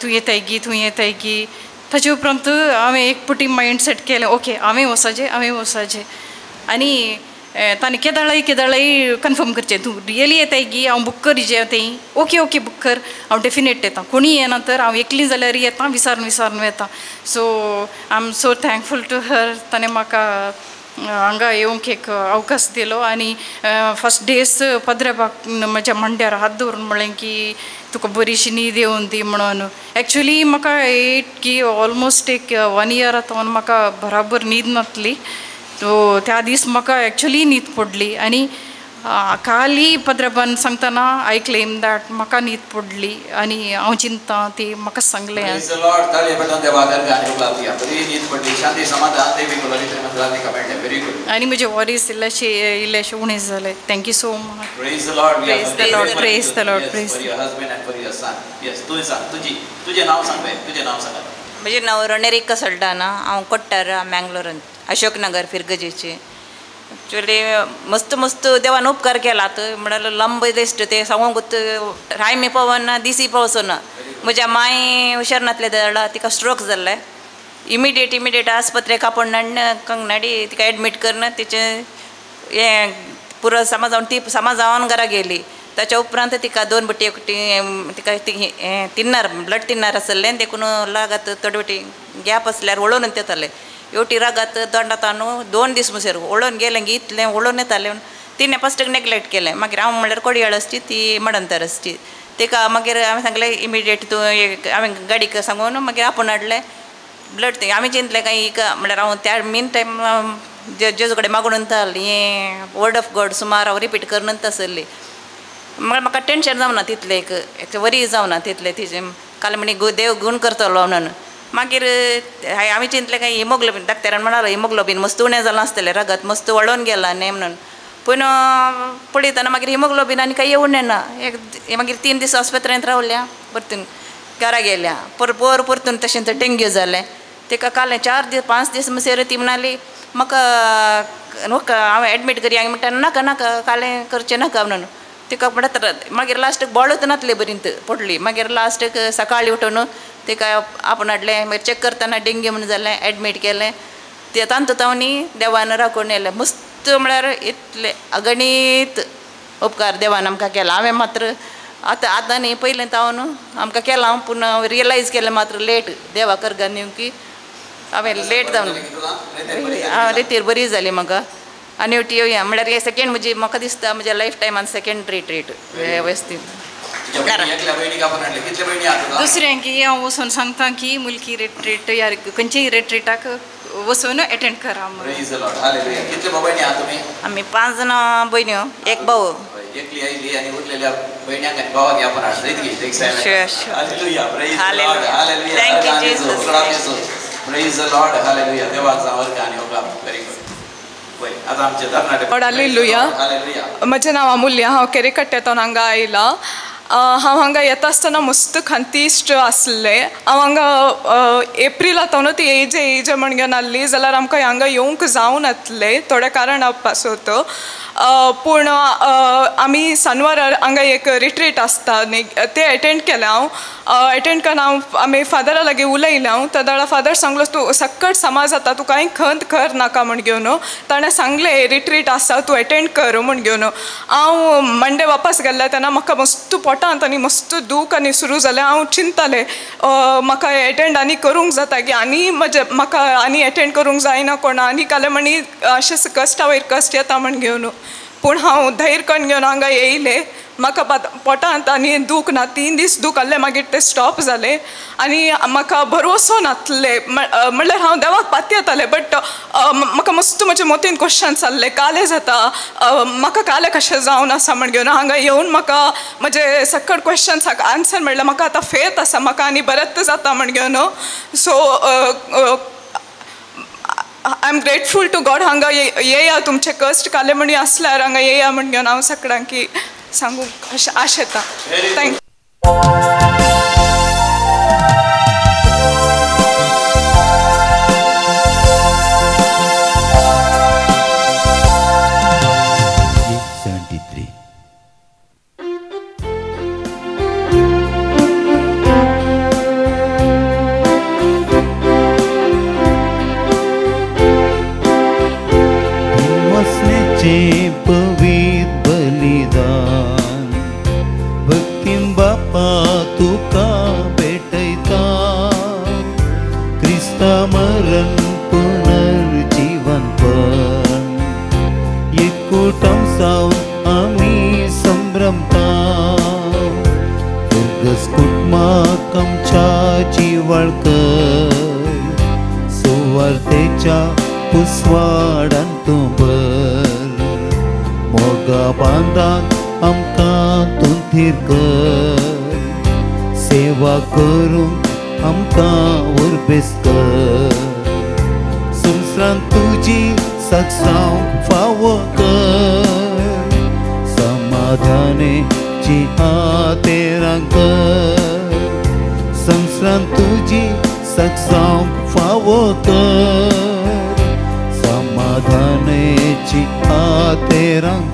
तूं येताय गी तूं येताय गी. ताचे उपरांत हांवें एक पटी मायंड सेट केलें ओके हांवें वचपाचें हांवें वचपाचें आनी ताणें केदाळाय केदाळाय कन्फर्म करचें तूं रियली येताय गी हांव बूक करिजे तें ओके ओके बूक कर हांव डेफिनेट येता कोणीय येना तर हांव एकली जाल्यार येता विसारून विसारून येता. So I am so thankful to her ताणें म्हाका हांगा येवंक एक अवकाश दिलो आनी फर्स्ट डेज पदराबाक म्हज्या मांड्यार हात दवरून म्हणलें की तुका बरीशी न्हीद येवन दी म्हणून. एक्चुली म्हाका एट की ऑलमोस्ट एक 1 इयर आतां म्हाका बराबर न्हीद नासली सो त्या दीस म्हाका एक्चुली न्हीद पडली आनी काली पद्रबान सांगतना I claim that म्हाका न्हीद पडली आनी हांव चिंता ती म्हाका सांगलें. आनी म्हजे वॉरीज इल्लेशे इल्लेशे उणें जाले. Thank you so much. Praise the Lord. Praise the Lord. Praise the Lord. Praise. For your husband and for your son. Yes, तुझे सांग तुझी तुझे नाव सांग बाई तुझे नाव सांग. म्हजें नांव रणेरिका सल्डाना हांव कोट्टार मँगलोरान अशोकनगर फिरगजेचे. एक्चुअली मस्त मस्त देवान उपकार केलात म्हळ्यार लांब लिस्ट ते सांगूंक टायमी पावना दिसी पावसना. म्हज्या मांय हुशार नासलें जाल्यार तिका स्ट्रोक जाल्लें इमिडिएट इमिडिएट आस्पत्रेक आपोवन हाडून कंगनाडी तिका एडमीट करून तिचें हें पुरो सामा जावन ती सामा जावन घरा गेली. ताच्या उपरांत तिका 2 बटी तिका हें तिन्नार ब्लड तिन्नार आसलें देखून लागत थोडे बटी गॅप आसल्यार वळोवन येतालें एवटी रागात दोंडात 2 दीस मुसर वळोवन गेलें की इतलें वळोवन येतालें तिणें फस्टाक नेग्लेक्ट केलें. मागीर हांव म्हणल्यार कोडयाळ आसची ती मडंतर आसची तिका मागीर हांवें सांगलें इमिडिएट तूं हांवें गाडीक सांगून मागीर आपोवन हाडलें ब्लड थंय. आमी चिंतलें कांय हिका म्हणल्यार हांव त्या मीन टायम जेजू कडेन मागून आसली हें वर्ड ऑफ गॉड सुमार हांव रिपीट करून आसली. मागीर म्हाका टेंशन जावना तितलें एक वरी जावना तितलें तिजें काल म्हणी देव गूण करतलो म्हणून. मागीर आमी चिंतलें काय हिमोग्लोबीन डाक्टरान म्हणालो हिमोग्लोबीन मस्त उणें जालां आसतलें रगत मस्त वळोवन गेलां न्ही म्हणून. पूण पळयतना मागीर हिमोग्लोबीन आनी कांय येवून येना. एक मागीर 3 दीस आस्पत्रेंत रावल्या परतून घरा गेल्या पर पोर परतून तशें तर डेंग्यू जालें तिका काल 4 दीस 5 दीस मसेर ती म्हणाली म्हाका न्हू हांव एडमीट करया म्हणटा नाका नाका कालें करचें नाका म्हणून. तिका म्हणटा मागीर लास्टाक बळच नासले बरींत पडली. मागीर लास्टाक सकाळीं उठून तिका आपोवन हाडलें मागीर चॅक करतना डेंग्यू म्हण जालें एडमीट केलें. ते तांतू तावनी देवान राखून येलें मस्त म्हळ्यार इतलें अगणीत उपकार देवान आमकां केला. हांवें मात्र आतां आतां न्ही पयलें तावन आमकां केलां पूण रियलायज केलें मात्र लेट देवा करगा न्ही की हांवें लेट जावन हांव रेतीर बरी जाली म्हाका. आनी टी येवया म्हळ्यार सेकेंड म्हजी म्हाका दिसता म्हज्या लायफ टायमान सेकेंड रिट्रीट वेवस्थीत. दुसरें की हांव वचून सांगता की मुल्की रिट्रीट या खंयचेय रिट्रीटाक वचून एटेंड करा. आमी 5 जाणां भयण्यो एक भाव. एकली आयली आनी उरलेल्या भयण्यांक आनी भावाक आपण हालेलुया. म्हजें नांव अमुल्या हांव केरेकट्ट्यांतून हांगा आयलां. हांव हांगा येता आसतना मस्त खंतीश्ट आसलें. हांव हांगा एप्रिला ती येयजे येयजे म्हण घेवन आसली जाल्यार आमकां हांगा येवंक जावनातलें थोड्या कारणा पासत. पूण आमी सानवार हांगा एक रिट्रीट आसता न्ही तें एटेंड केलें हांव. एटेंड करून हांव आमी फादरा लागीं उलयलें हांव. त्या वेळार फादर सांगलो तूं सक्कट समाज जाता तूं कांय खंत कर नाका म्हण घेवन. ताणें सांगलें रिट्रीट आसा तूं एटेंड कर म्हण घेवन. हांव मंडे वापस गेल्लें तेन्ना म्हाका मस्त पोटांत आनी मस्त दूख आनी सुरू जालें. हांव चिंततालें म्हाका एटेंड आनी करूंक जाता की आनी म्हजें म्हाका आनी एटेंड करूंक जायना कोणा आनी कालें म्हणी अशेंच कश्टा वयर कश्ट येता म्हण घेवन. पूण हांव धैर्य करून घेवन हांगा येयलें. म्हाका पोटांत आनी दूख ना 3 दीस दूख आहलें मागीर तें स्टॉप जालें आनी म्हाका भरवसो नातलें. म्हणल्यार हांव देवाक पातयेतालें बट म्हाका मस्त म्हजे मोतीन क्वेश्चन जाल्लें कालें जाता म्हाका कालें कशें जावन आसा म्हण घेवन. हांगा येवन म्हाका म्हजे सकट क्वेश्चन्साक आन्सर मेळ्ळें. म्हाका आतां फेथ आसा म्हाका आनी बरेंच जाता म्हण घेवन. So I am grateful to God. हांगा येया तुमचे कश्ट काले म्हणी आसल्यार हांगा येया म्हण घेवन हांव सगळ्यांकी सांगूंक अशें आशेता. Thank you. सेवा करूंक आमकां उर्बेस कर संवसारांत तुजी साक्षांक फावो कर समाधानेची हातेरां कर संवसारांत तुजी साक्षांक फावो कर समाधानेची हातेरां कर.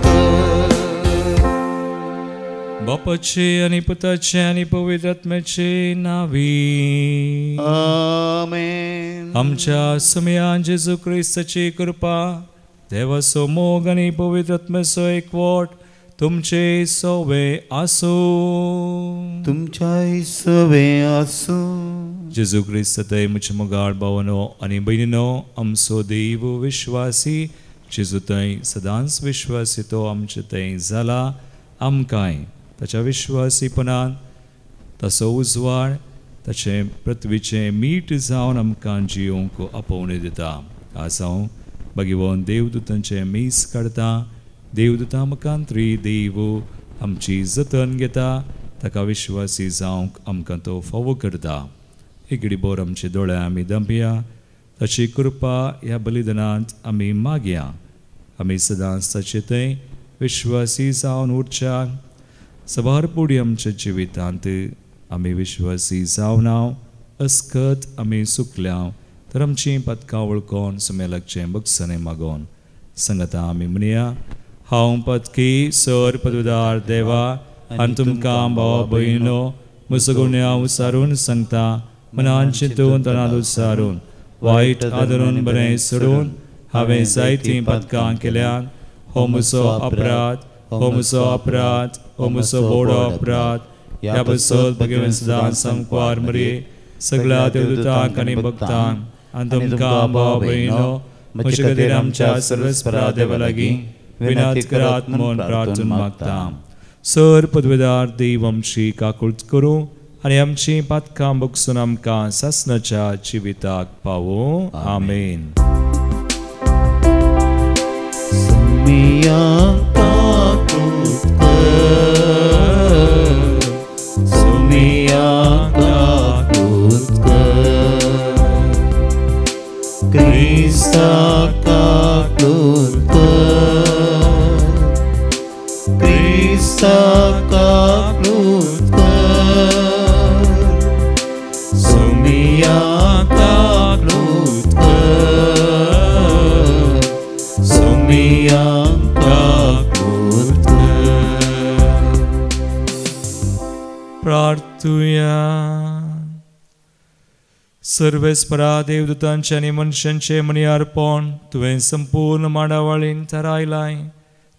बापाचे आनी पुताचे आनी पवित्र आत्म्याचे नावी आमेन. आमच्या सुमयान जेजू क्रिस्ताची कृपा देवाचो मोग आनी पवित्र आत्म्याचो एकवट तुमचे सवे आसूं. तुमच्याय सवे आसूं. जेजू क्रिस्त थंय म्हजे मोगाळ भावनो आनी भयणीनो आमचो देव विश्वासी जेजू थंय सदांच विश्वासी तो आमचे थंय जाला. आमकांय ताच्या विश्वासीपणान ताचो उजवाड ताचें पृथ्वीचें मीठ जावन आमकां जियोंक आपोवणें दिता. आज हांव भगवान देवदूतांचें मीस काडटा. देवदूतां मुखांतरी देव आमची जतन घेता. ताका विश्वासी जावंक आमकां तो फावो करता. एकडे बोर आमचे दोळे आमी दंपया. ताची कृपा ह्या बलिदानांत आमी मागया. आमी सदांच ताचे थंय विश्वासी जावन उरच्या. सबार पुडी आमच्या जिवितांत आमी विश्वासी जावन अस्कत आमी सुकल्या तर आमची पदकां वळखून सुमेलागचें बक्षणें मागोवन संगता आमी म्हणया. हांव पदकी सर पदुदार देवा आनी तुमकां भावा भयणो म्हजो गुन्यांव सारून सांगता. मनान चिंतून तणांत उसारून वायट आदरून बरें सोडून हांवें जायतीं पदकां केल्यात. हो म्हजो अपराध, हो म्हजो अपराध, हो म्हजो व्हडो अपराध. ह्या बसत भगवंत सदां संकवार मरे सगळ्या देवदूतांक आनी भक्तांक आनी तुमकां भाव भयणो म्हजे खातीर आमच्या सर्वेस्परा देवा लागीं विनंती करात म्हूण प्रार्थना मागता. सर पदवेदार देव आमची काकूळट करूं आनी आमची पातकां बगसून आमकां सासणाच्या जिविताक पावूं. आमेन. Krista kaklutker, भुरग्यांक काकूत कर. प्रार्थुया. सर्वेस्परा देवदूतांचे आनी मनशांचे मनी अर्पण तुवें संपूर्ण मांडावळीन थारायलाय,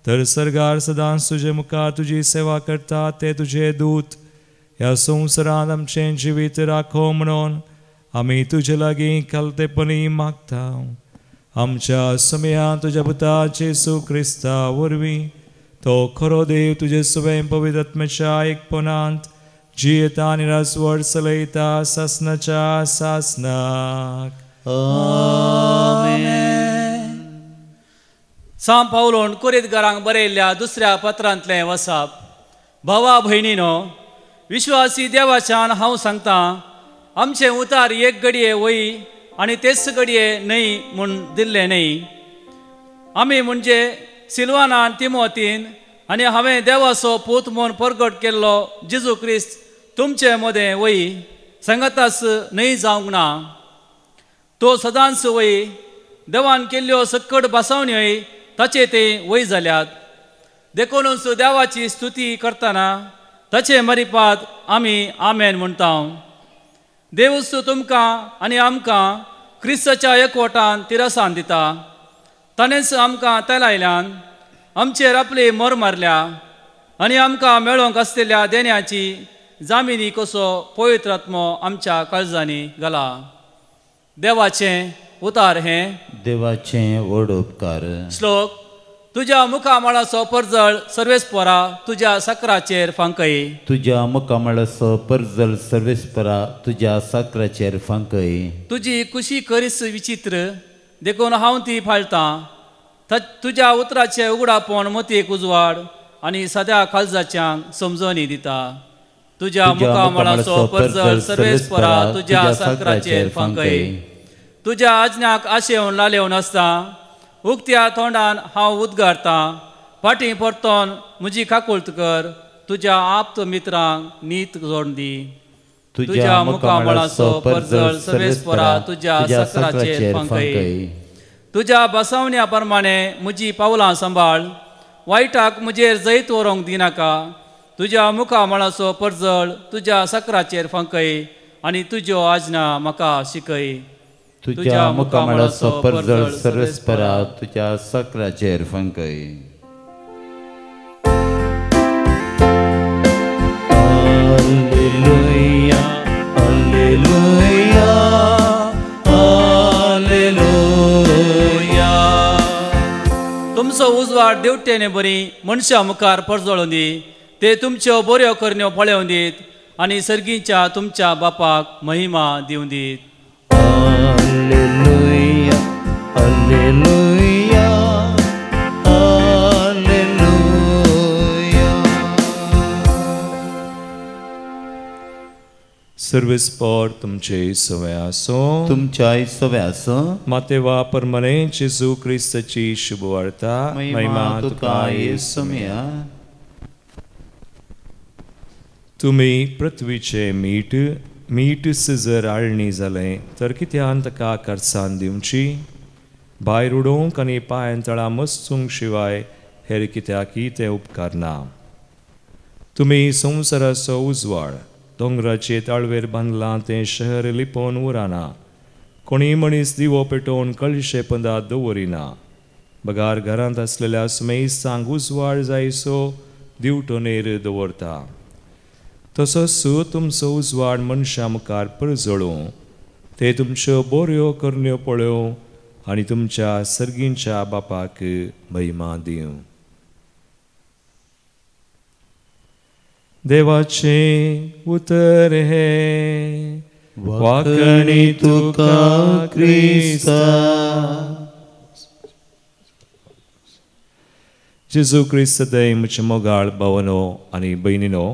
तर सर्गार सदांच तुजे मुखार तुजी सेवा करता ते तुजे दूत ह्या संवसारांत आमचें जिवीत राखो म्हणून आमी तुजे लागीं खालतेपणी मागता. आमच्या समयान तुज्या पुता जेजू क्रिस्ता वरवीं तो खरो देव तुजे स्वयं पवित्र आत्म्याच्या एकपणांत जियेता आनी राजवट चलयता सासनाच्या सासनाक. आमेन. सांव पावलोन कोरिंतकारांक बरयल्ल्या दुसऱ्या पत्रांतलें वसाप. भावा भयणीनो, विश्वासी देवाच्यान हांव सांगता, आमचें उतार एक घडये वय आनी तेच घडये न्हय म्हूण दिल्लें न्हय. आमी म्हणजे सिल्वानान तिमोतीन आनी हांवें देवाचो पूत म्हूण परगट केल्लो जेजू क्रिस्त तुमचे मदें वय सांगाताच न्हय जावंक ना. तो सदांच वय देवान केल्ल्यो सक्कड भासावण्योय ताचे ते वय जाल्यात. देखूनच देवाची स्तुती करतना ताचे मरिपात आमी आमेन म्हणटा. देवूच तुमकां आनी आमकां क्रिस्ताच्या एकवटान तिरसान दिता. ताणेंच आमकां तेलायल्यान आमचेर आपली मोर मारल्या आनी आमकां मेळोवंक आसलेल्या देण्याची जामिनी कसो पवित्र आत्मो आमच्या काळजांनी घाला. देवाचें उतार हें देवाचें व्हड उपकार. श्लोक. तुज्या मुखामळाचो परजळ सर्वेस्परा तुज्या साकराचेर फांकय. तुज्या मुखामळाचो परजळ सर्वेस्परा तुज्या साकराचेर फांकय. तुजी कुशी करीस विचित्र देखून हांव ती फाळतां. तुज्या उतराचें उगडापण मतीक उजवाड आनी सद्या काळजाच्यांक समजणी दिता. तुज्या मुखामळाचो परजळ सर्वेस्परा तुज्या साकराचेर फांकय. तुज्या आज्ञाक आशेवन लालेवन आसता. उक्त्या तोंडान हांव उद्गारतां. फाटीं परतोन म्हजी काकुळट कर. तुज्या आप्त मित्रांक नीत जोड दी. तुज्या मुखामळाचो परजळ सर्वेस्परा तुज्या साकराचेर फांकय. तुज्या बसावण्या प्रमाणे म्हजी पावलां सांबाळ. वायटाक म्हजेर जैत व्हरूंक दिनाका. तुज्या मुखामळाचो परजळ तुज्या साकराचेर फांकय आनी तुज्यो आज्ञा म्हाका शिकय. तुज्या मुखामळाचो परजळ सर्वेस्परा तुज्या साकराचेर फांकय. Hallelujah, hallelujah, hallelujah. तुमचो उजवाड देवटेने बरी मनशां मुखार परजळूं दी. ते तुमच्यो बऱ्यो करण्यो पळोवं दीत आनी सर्गीच्या तुमच्या बापाक महिमा दिवं दीत. Hallelujah, hallelujah, hallelujah. सर्वेस्पर तुमचे सवे आसो. तुमच्याय सवे आसो. मातेवा परमने जेजू क्रिस्ताची शुभवार्ता. महिमा तुका येसुम्या. तुमी पृथ्वीचे मीठ. मीठ जर आळणी जालें तर कित्यान ताका करसान दिवची? भायर उडोवंक आनी पांयां तळा मस्तूंक शिवाय हेर कित्याकय तें उपकारना. तुमी संवसाराचो उजवाड. दोंगराचे ताळवेर बांदलां तें शहर लिपोवन उरना. कोणीय मनीस दिवो पेटोवन कळशे पंदा दवरिना. बगार घरांत आसलेल्या सुमेस्तांक उजवाड जायसो दिवटोनेर दवरता. तसोच तुमचो उजवाड मनशां मुखार परजळूं. ते तुमच्यो बऱ्यो करण्यो पळोवं आनी तुमच्या सर्गींच्या बापाक महिमा दिवं. देवाचें उतर हें वाकणी तुका क्रिस्ता. जेजू क्रिस्त सदैव म्हज्या मोगाळ भावनो आनी भयणीनो,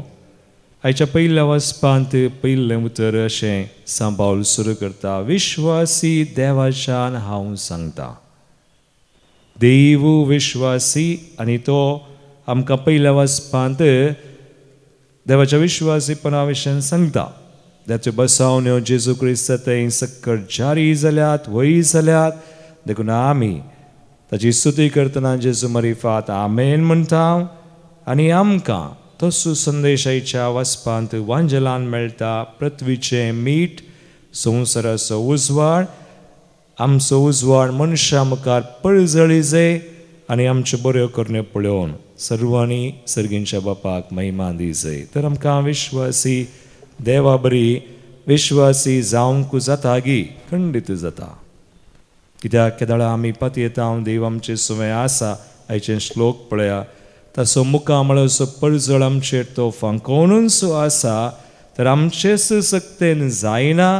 आयच्या पयल्या वाचपांत पयलें उतर अशें सांबाळ सुरू करता. विश्वासी देवाच्यान हांव सांगता. देव विश्वासी आनी तो आमकां पयल्या वाचपांत देवाच्या विश्वासीपणा विशयान सांगता. ताच्यो बसावण्यो जेजू क्रिस्त थंय सक्कड जारी जाल्यात, वय जाल्यात. देखून आमी ताची स्तुती करतना जेजू मरिफात आमेन म्हणटा आनी आमकां तसो संदेशाच्या वाचपांत वांजेलान मेळटा पृथ्वीचें मीठ संवसाराचो उजवाड आमचो उजवाड मनशां मुखार परजळी जाय आनी आमच्यो बऱ्यो करण्यो पळोवन सर्वांनी सर्गींच्या बापाक महिमा दी जाय. तर आमकां विश्वासी देवा बरी विश्वासी जावंक जाता गी खंडीत जाता कित्याक केदळा आमी पातयेता देव आमचें सुवें आसा. आयचें श्लोक पळया ताचो मुखामळाचो परजळ आमचेर तो फांकोवनूच आसा तर आमचेच सक्तेन जायना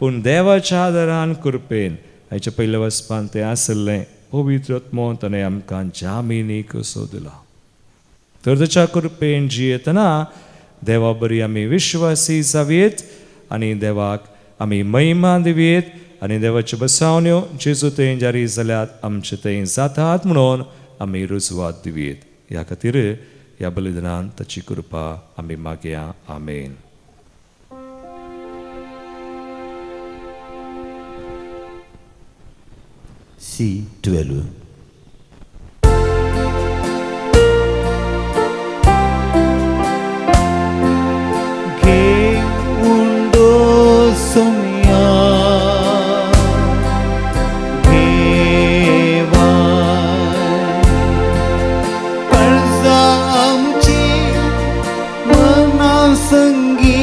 पूण देवाच्या आदारान कृपेन आयच्या पयल्या वचपान तें आसलें पवित्र आत्मो ताणें आमकां जामिनी कसो दिला. तर ताच्या कृपेन जियेतना देवा बरी आमी विश्वासी जावयेत आनी देवाक आमी महिमा दिवयेत आनी देवाच्यो बसावण्यो जेजू थंय जारी जाल्यात आमचे थंय जातात म्हणून आमी रुजवात दिवयेत. ह्या खातीर ह्या बलिदानान ताची कृपा आमी मागया. आमेन. C12. Geundo sumya Geva Karza amchi manasangi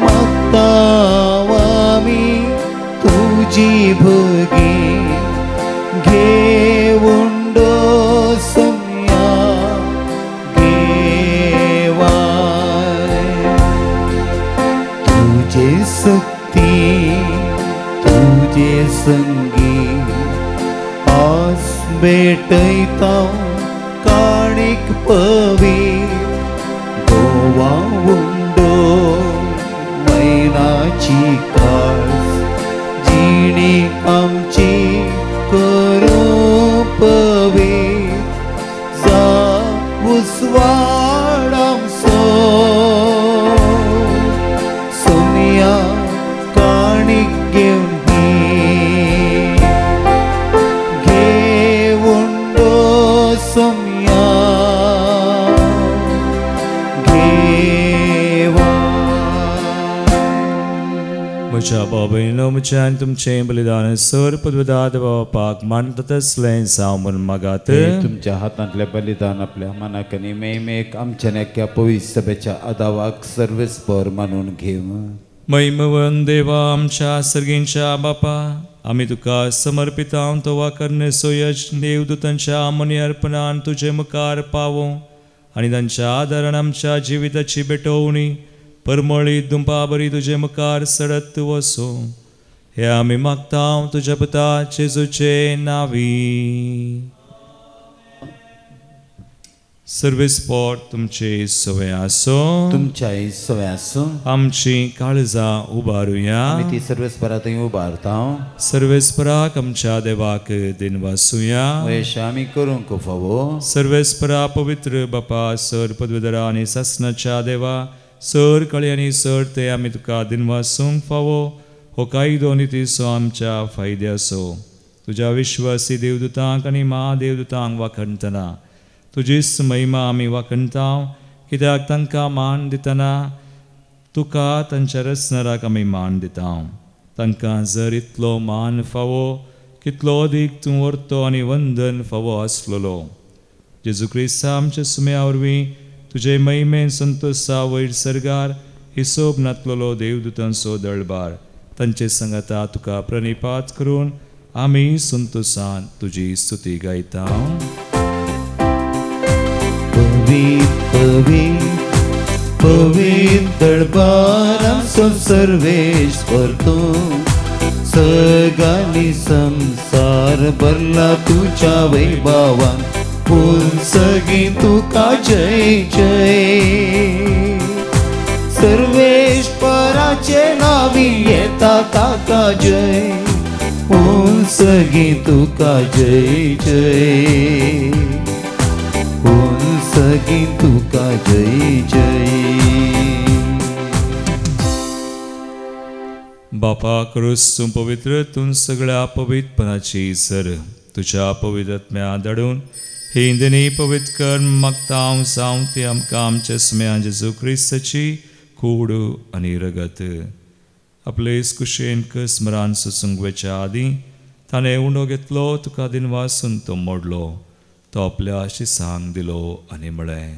Matawami tuji bhagi घेऊंडो सम्या घेवाय तुझे सक्ती तुझे संगी आस भेटयता काणीक पवी गोवा उंडो मैनाची कास जिणी आमची करो पवे जा उस्वाड आमचो सोमिया काणीक घेवन घेवंडो सोमिया घेवा. म्हज्या बाबयनो म्हज्या आनी तुमचें बलिदान सर पदवदात बापाक मानता तसलें जावं म्हूण मागात. तुमच्या हातांतलें बलिदान आपल्या मनाक आनी मेमेक आमच्या नेक्या पवित्र सभेच्या आदावाक सर्वेस्पर मानून घेवं. महिमवन देवा आमच्या सर्गींच्या बापा आमी तुका समर्पितां तो वाकरणे यज देवदूतांच्या मनी अर्पणान तुजे मुखार पावों आनी तांच्या आदारान आमच्या जिविताची भेटवणी परमळी दुंपा बरी तुजे मुखार सडत वसो हे आमी मागता तुज्या पुता जेजूचे नावी. सर्वेस्पर तुमचे सवे आसो तुमच्याय सवे आसो. आमची काळजां उबारुया आमी ती सर्वेस्परा थंय उबारता. सर्वेस्पराक आमच्या देवाक दिनवासुया अशें आमी करूंक फावो. सर्वेस्परा पवित्र बापा सर पदवीधरा आनी सासनाच्या देवा सर कळे आनी सर ते आमी तुका दिनवासूंक फावो हो कायदो नितीचो आमच्या फायद्याचो. तुज्या विश्वासी देवदूतांक आनी महादेवदूतांक वाखणतना तुजीच महिमा आमी वाखणता कित्याक तांकां मान दितना तुका तांच्या रचणाराक आमी मान दिता. तांकां जर इतलो मान फावो कितलो अदीक तूं व्हरतो आनी वंदन फावो आसलेलो. जेजू क्रिस्ता आमच्या सुम्या वरवीं तुजे महिमेन संतोषा वयर सर्गार हिसोब नातलेलो देवदूतांचो दळबार तांचे संगता तुका प्रणिपात करून आमी संतोषान तुजी स्तुती गायता. पवी पवित्र दळबार आमचो सर्वेश्वर तूं सगळी संसार भरला तुज्या वैभवान सगी तुका जय जय. सर्वेश्वराचे नावी येता ताका जय सगी तुका जय जय सगी तुका जय जय. बापा क्रूस तूं पवित्र तूं सगळ्या पवित्रपणाची सर तुज्या पवित्र धाडून ही इंदनी पवित्र कर मागता हांव जावं ती आमकां आमच्या सुम्या जेजू क्रिस्ताची कूड आनी रगत. आपले कुशेन स्मरान सोसूंक वचच्या आदीं ताणें उंडो घेतलो, तुका दिनवासून तो मोडलो, तो आपल्या शिसांक दिलो आनी म्हळें,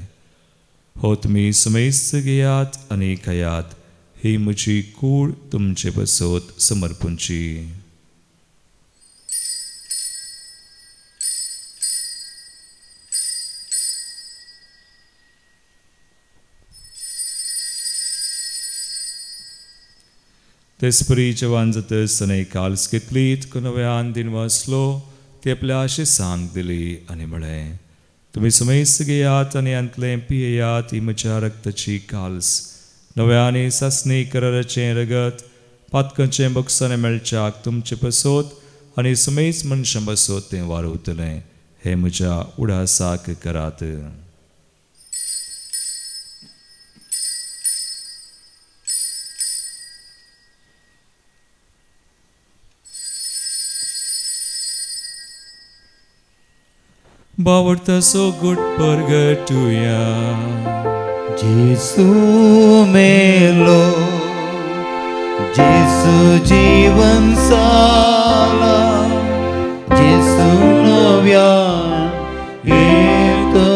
हो तुमी समेस्त घेयात आनी खायात, ही म्हजी कूड तुमचे बसोत समर्पूंची. तेचपरी जेवण जातच ताणें काल्स घेतली, तुका नव्यान दिनवासलो, ती आपल्या शिसांक दिली आनी म्हळें, तुमी समेस्त घेयात आनी हांतलें पियेयात, ही म्हज्या रक्ताची काल्स, नव्या आनी सासणी कराराचें रगत, पातकांचें बक्षाणें मेळच्याक तुमचे पसोत आनी समेस्त मनशां बसोत तें वारवतलें. हें म्हज्या उडासाक करात. बावडतासो गुट परगटुया. जेसू मेलो, जेसू जीवन साला, जेसू नव्यान येतलो.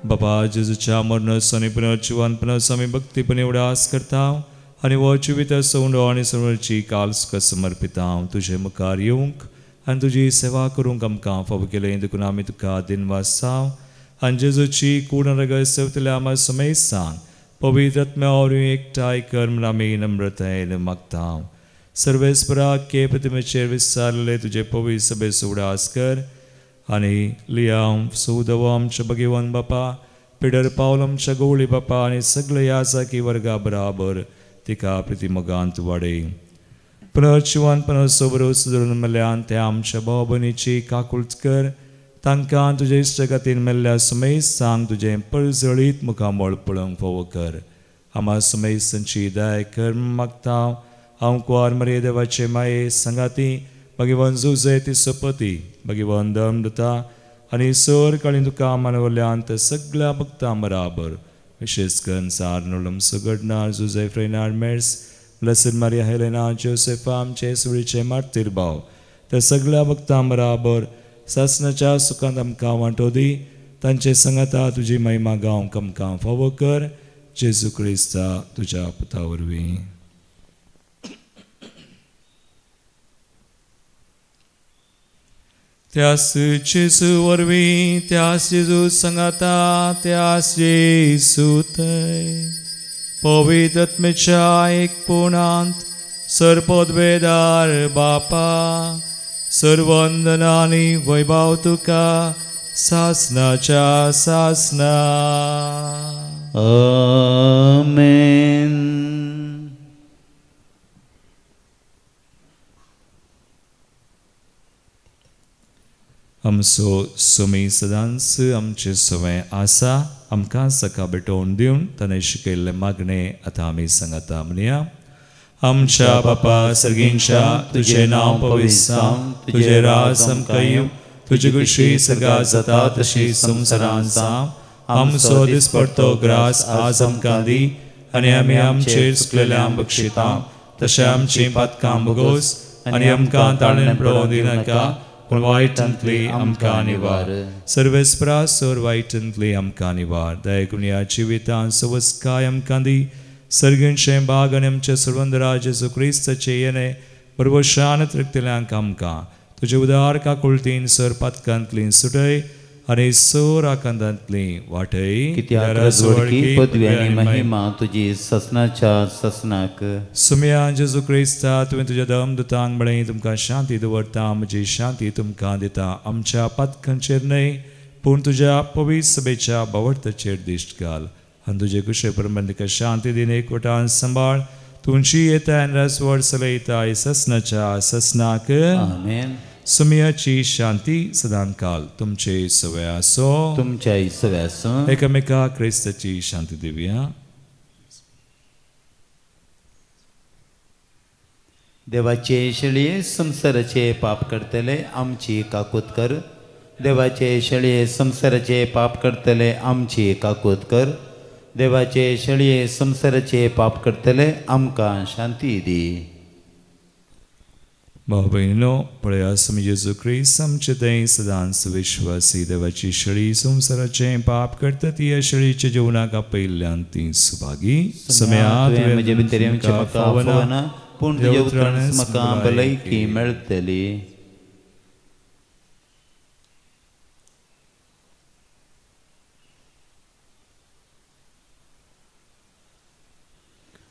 बाबा जेजूच्या मरणाचो आनी पुनर्जिवनपणाचो आमी भक्तीपणी उडास करता आनी हो जिविताचो उंडो आनी सर्वांची काल्स तुका समर्पिता. तुजे मुखार येवंक आनी तुजी सेवा करूंक आमकां फावो केलें देखून आमी तुका दिनवासा. आनी जेजूची कूड रगत सेवतल्या आमकां समेस्तांक पवित्र आत्म्या वरवीं एकठांय कर म्हूण आमी नम्रतायेन मागता. सर्वेस्परा के प्रतिमेचेर विस्तारलेले तुजे पवित्र सभेचो उडास कर आनी लियांव सौदव आमच्या भगवान बापा, पिडर पावल आमच्या गवळी बापा आनी सगळे याजाकी वर्गा बराबर तिका प्रितीमोगांत वाडय. पुनर्जिवन पुनर्सो भरोसो धरून मेल्ल्यान त्या आमच्या भाव भयणीची काकूळट कर, तांकां तुजे इश्टगातीन मेल्ल्या समेस्तांक तुजें परजळीत मुखामळ पळोवंक फावो कर. आमा समेस्तांची दया कर मागता. हांव कुंवार मरिये देवाचे माये सांगाती भगवान जुजे ती सोपती भगवान दम दिता आनी सर काळी तुका मानवल्यान त्या सगळ्या भक्तां बराबर विशेष करून सार नोलम सुगडनार जुजे फ्रेनार मेर्स ब्लेसड मारिया हेलेना जोसेफा आमचे सुळीचे मार्तीर भाव त्या सगळ्या भक्तां बराबर सासनाच्या सुखांत आमकां वांटो दी. तांचे सांगाता तुजी महिमा गावंक आमकां फावो कर. जेजू क्रिस्ता तुज्या पुता वरवीं. त्यास जेजू वरवीं, त्यास जेजू सांगाता, त्यास जेजू थंय पवित्र आत्म्याच्या एकपणांत सर्वपदवेदार बापा सर्वंदना आनी वैभव तुका सासनाच्या सासना. आमेन. आमचो सुमी सदांच आमचे सवय आसा, आमकां सकाळ भेटोवन दिवन ताणें शिकयल्लें मागणें आतां आमी सांगाता म्हणया. आमच्या बापा सर्गींच्या, तुजें नांव पवित्र जावं, तुजें राज आमकां येवं, तुजी खुशी सर्गात जाता तशी संवसारांत जावं. आमचो दिसपडतो ग्रास आज आमकां दी आनी आमी आमचेर चुकलेल्यांक बक्षिता तशें आमचीं पातकां भोगोस आनी आमकां ताळें पळोवं दिनाका, पूण वायटांतली आमकां निवार. सर्वेस्परा सर वायटांतली आमकां निवार. दया ह्या जिवितांत सवस्काय आमकां दी. सर्गींचें भाग आनी आमच्या सर्वंदरा जेजू क्रिस्ताचें येणें बरवशान तृप्तिल्यांक आमकां तुजे उदार काकुळतीन सर पातकांतली सुटय आनी सर आकांतांतली वाटय. कित्याक राजवडकी पदवी आनी महिमा तुजी ससनाच्या ससनाक. सुम्या जेजू क्रिस्ता, तुवें तुज्या दमदूतांक म्हळें, तुमकां शांती दवरता, म्हजी शांती तुमकां दिता. आमच्या पातकांचेर न्हय पूण तुज्या पवित्र सभेच्या बावडताचेर दिश्ट घाल आनी तुजे कुशे प्रमाण तिका शांती दिन एकवटान सांबाळ. तुमची येता आनी राजवड चलयता ससनाच्या ससनाक. आमेन. सुमियाची शांती सदांकाल तुमचे सवय आसो, तुमच्या सवय आसो. एकामेका क्रिस्ताची शांती दिवया. देवाचे शेळये संवसाराचे पाप करतले आमची काकूत कर. देवाचे शेळये संवसाराचे पाप करतले आमची काकूत कर. देवाचे शेळये संवसाराचे पाप करतले आमकां शांती दी. भाव भयणीनो, पळया स्वामी जेजू क्रिस्त आमचे थंय सदांच विश्वासी देवाची शेळी संवसाराचें पाप करता ती ह्या शेळीच्या जेवणाक आपयिल्ल्यान ती सुभागी. तुवें म्हजे भितर येवचें म्हाका फावना, पूण तुज्या उतरानच म्हाका भलायकी मेळटली.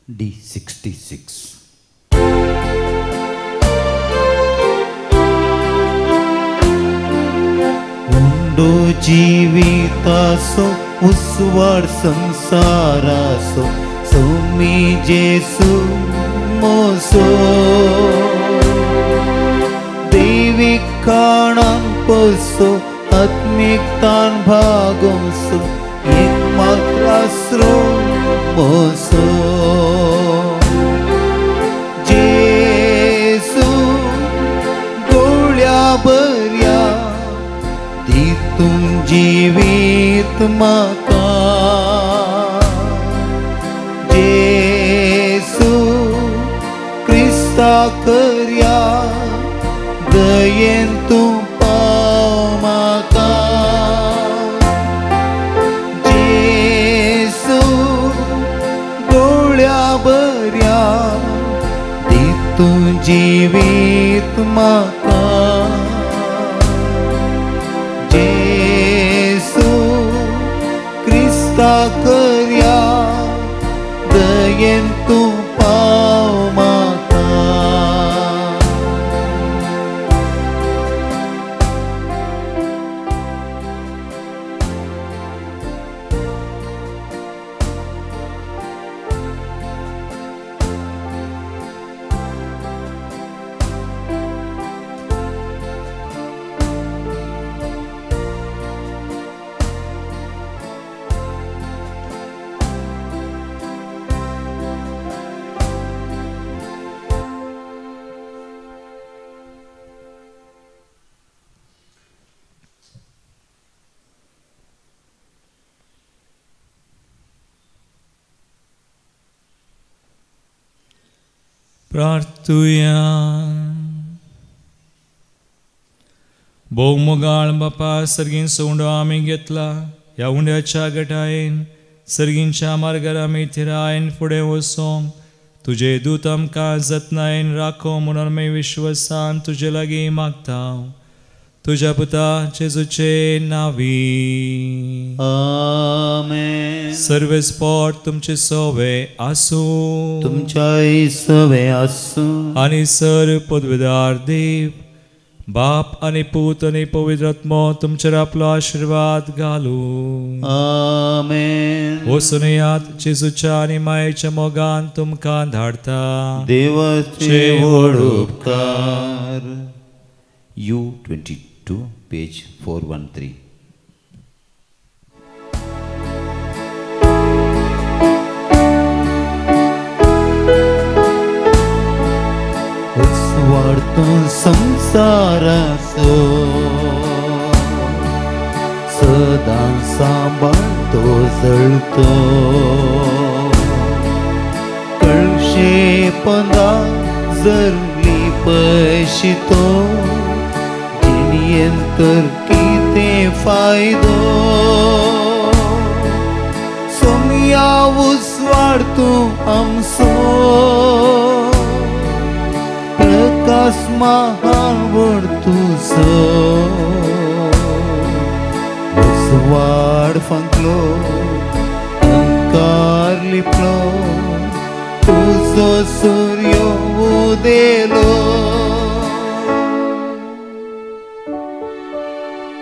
D66. उंडो जीवितासो उस्वाड संसारासो सोमी जेसू मोसो देवी खाणान पसो आत्मिकतान भागोसो एक मात्र आसरो मोसो. जेसू गोळ्या बऱ्या दी तूं जिवीत म्हाका. जेसू क्रिस्ता करया दयेन तूं पाव म्हाका. जेसू गोळ्या बऱ्या दी तूं जिवीत म्हाका. जेसू क्रिस्ता करया दयेन तूं पाव म्हाका. प्रार्थुया. भोव बापा सर्गींचो उंडो आमी घेतला, ह्या उंड्याच्या गटायेन सर्गींच्या मार्गार आमी थिरायेन फुडें वचोंक तुजे दूत आमकां जतनायेन राखो म्हणून आमी विश्वासान तुजे लागीं मागता. तुज्या पुता जेजूचे नांवी आमेन. सर्वेस्पोट तुमचे सवे आसूं, तुमच्याय सवे आसूं. आनी सर पदवेदार देव बाप आनी पूत आनी पवित्र आत्मो तुमचेर आपलो आशिर्वाद घालूं. आमेन. वचून येयात, जेजूच्या आनी मायेच्या मोगान तुमकां धाडता. देवाचे व्हड उपकार. U22 page 413. उस्वाड तूं संसाराचो सदां सांबाळतो जळतो कळशे पंदा जरली पशितो जिणयेन तर कितें फायदो. सोमया उस्वाड तूं आमचो प्रकाश महान व्हड तुजो उस्वाड फांकलो अंकार लिपलो तुजो सूर्य उदेलो.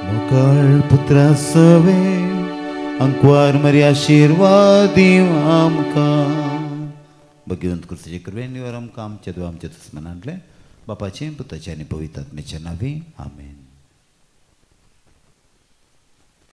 मोगाळ पुत्रा सवे अंकवार मरी आशिर्वाद दिव आमकां. भगवंत क्रिस्ताचे कृपेन निवार आमकां आमच्या देवा आमच्या दुस्मनांतले बापाचे पुताचे आनी पवित्र आत्म्याच्या नांवी आमेन.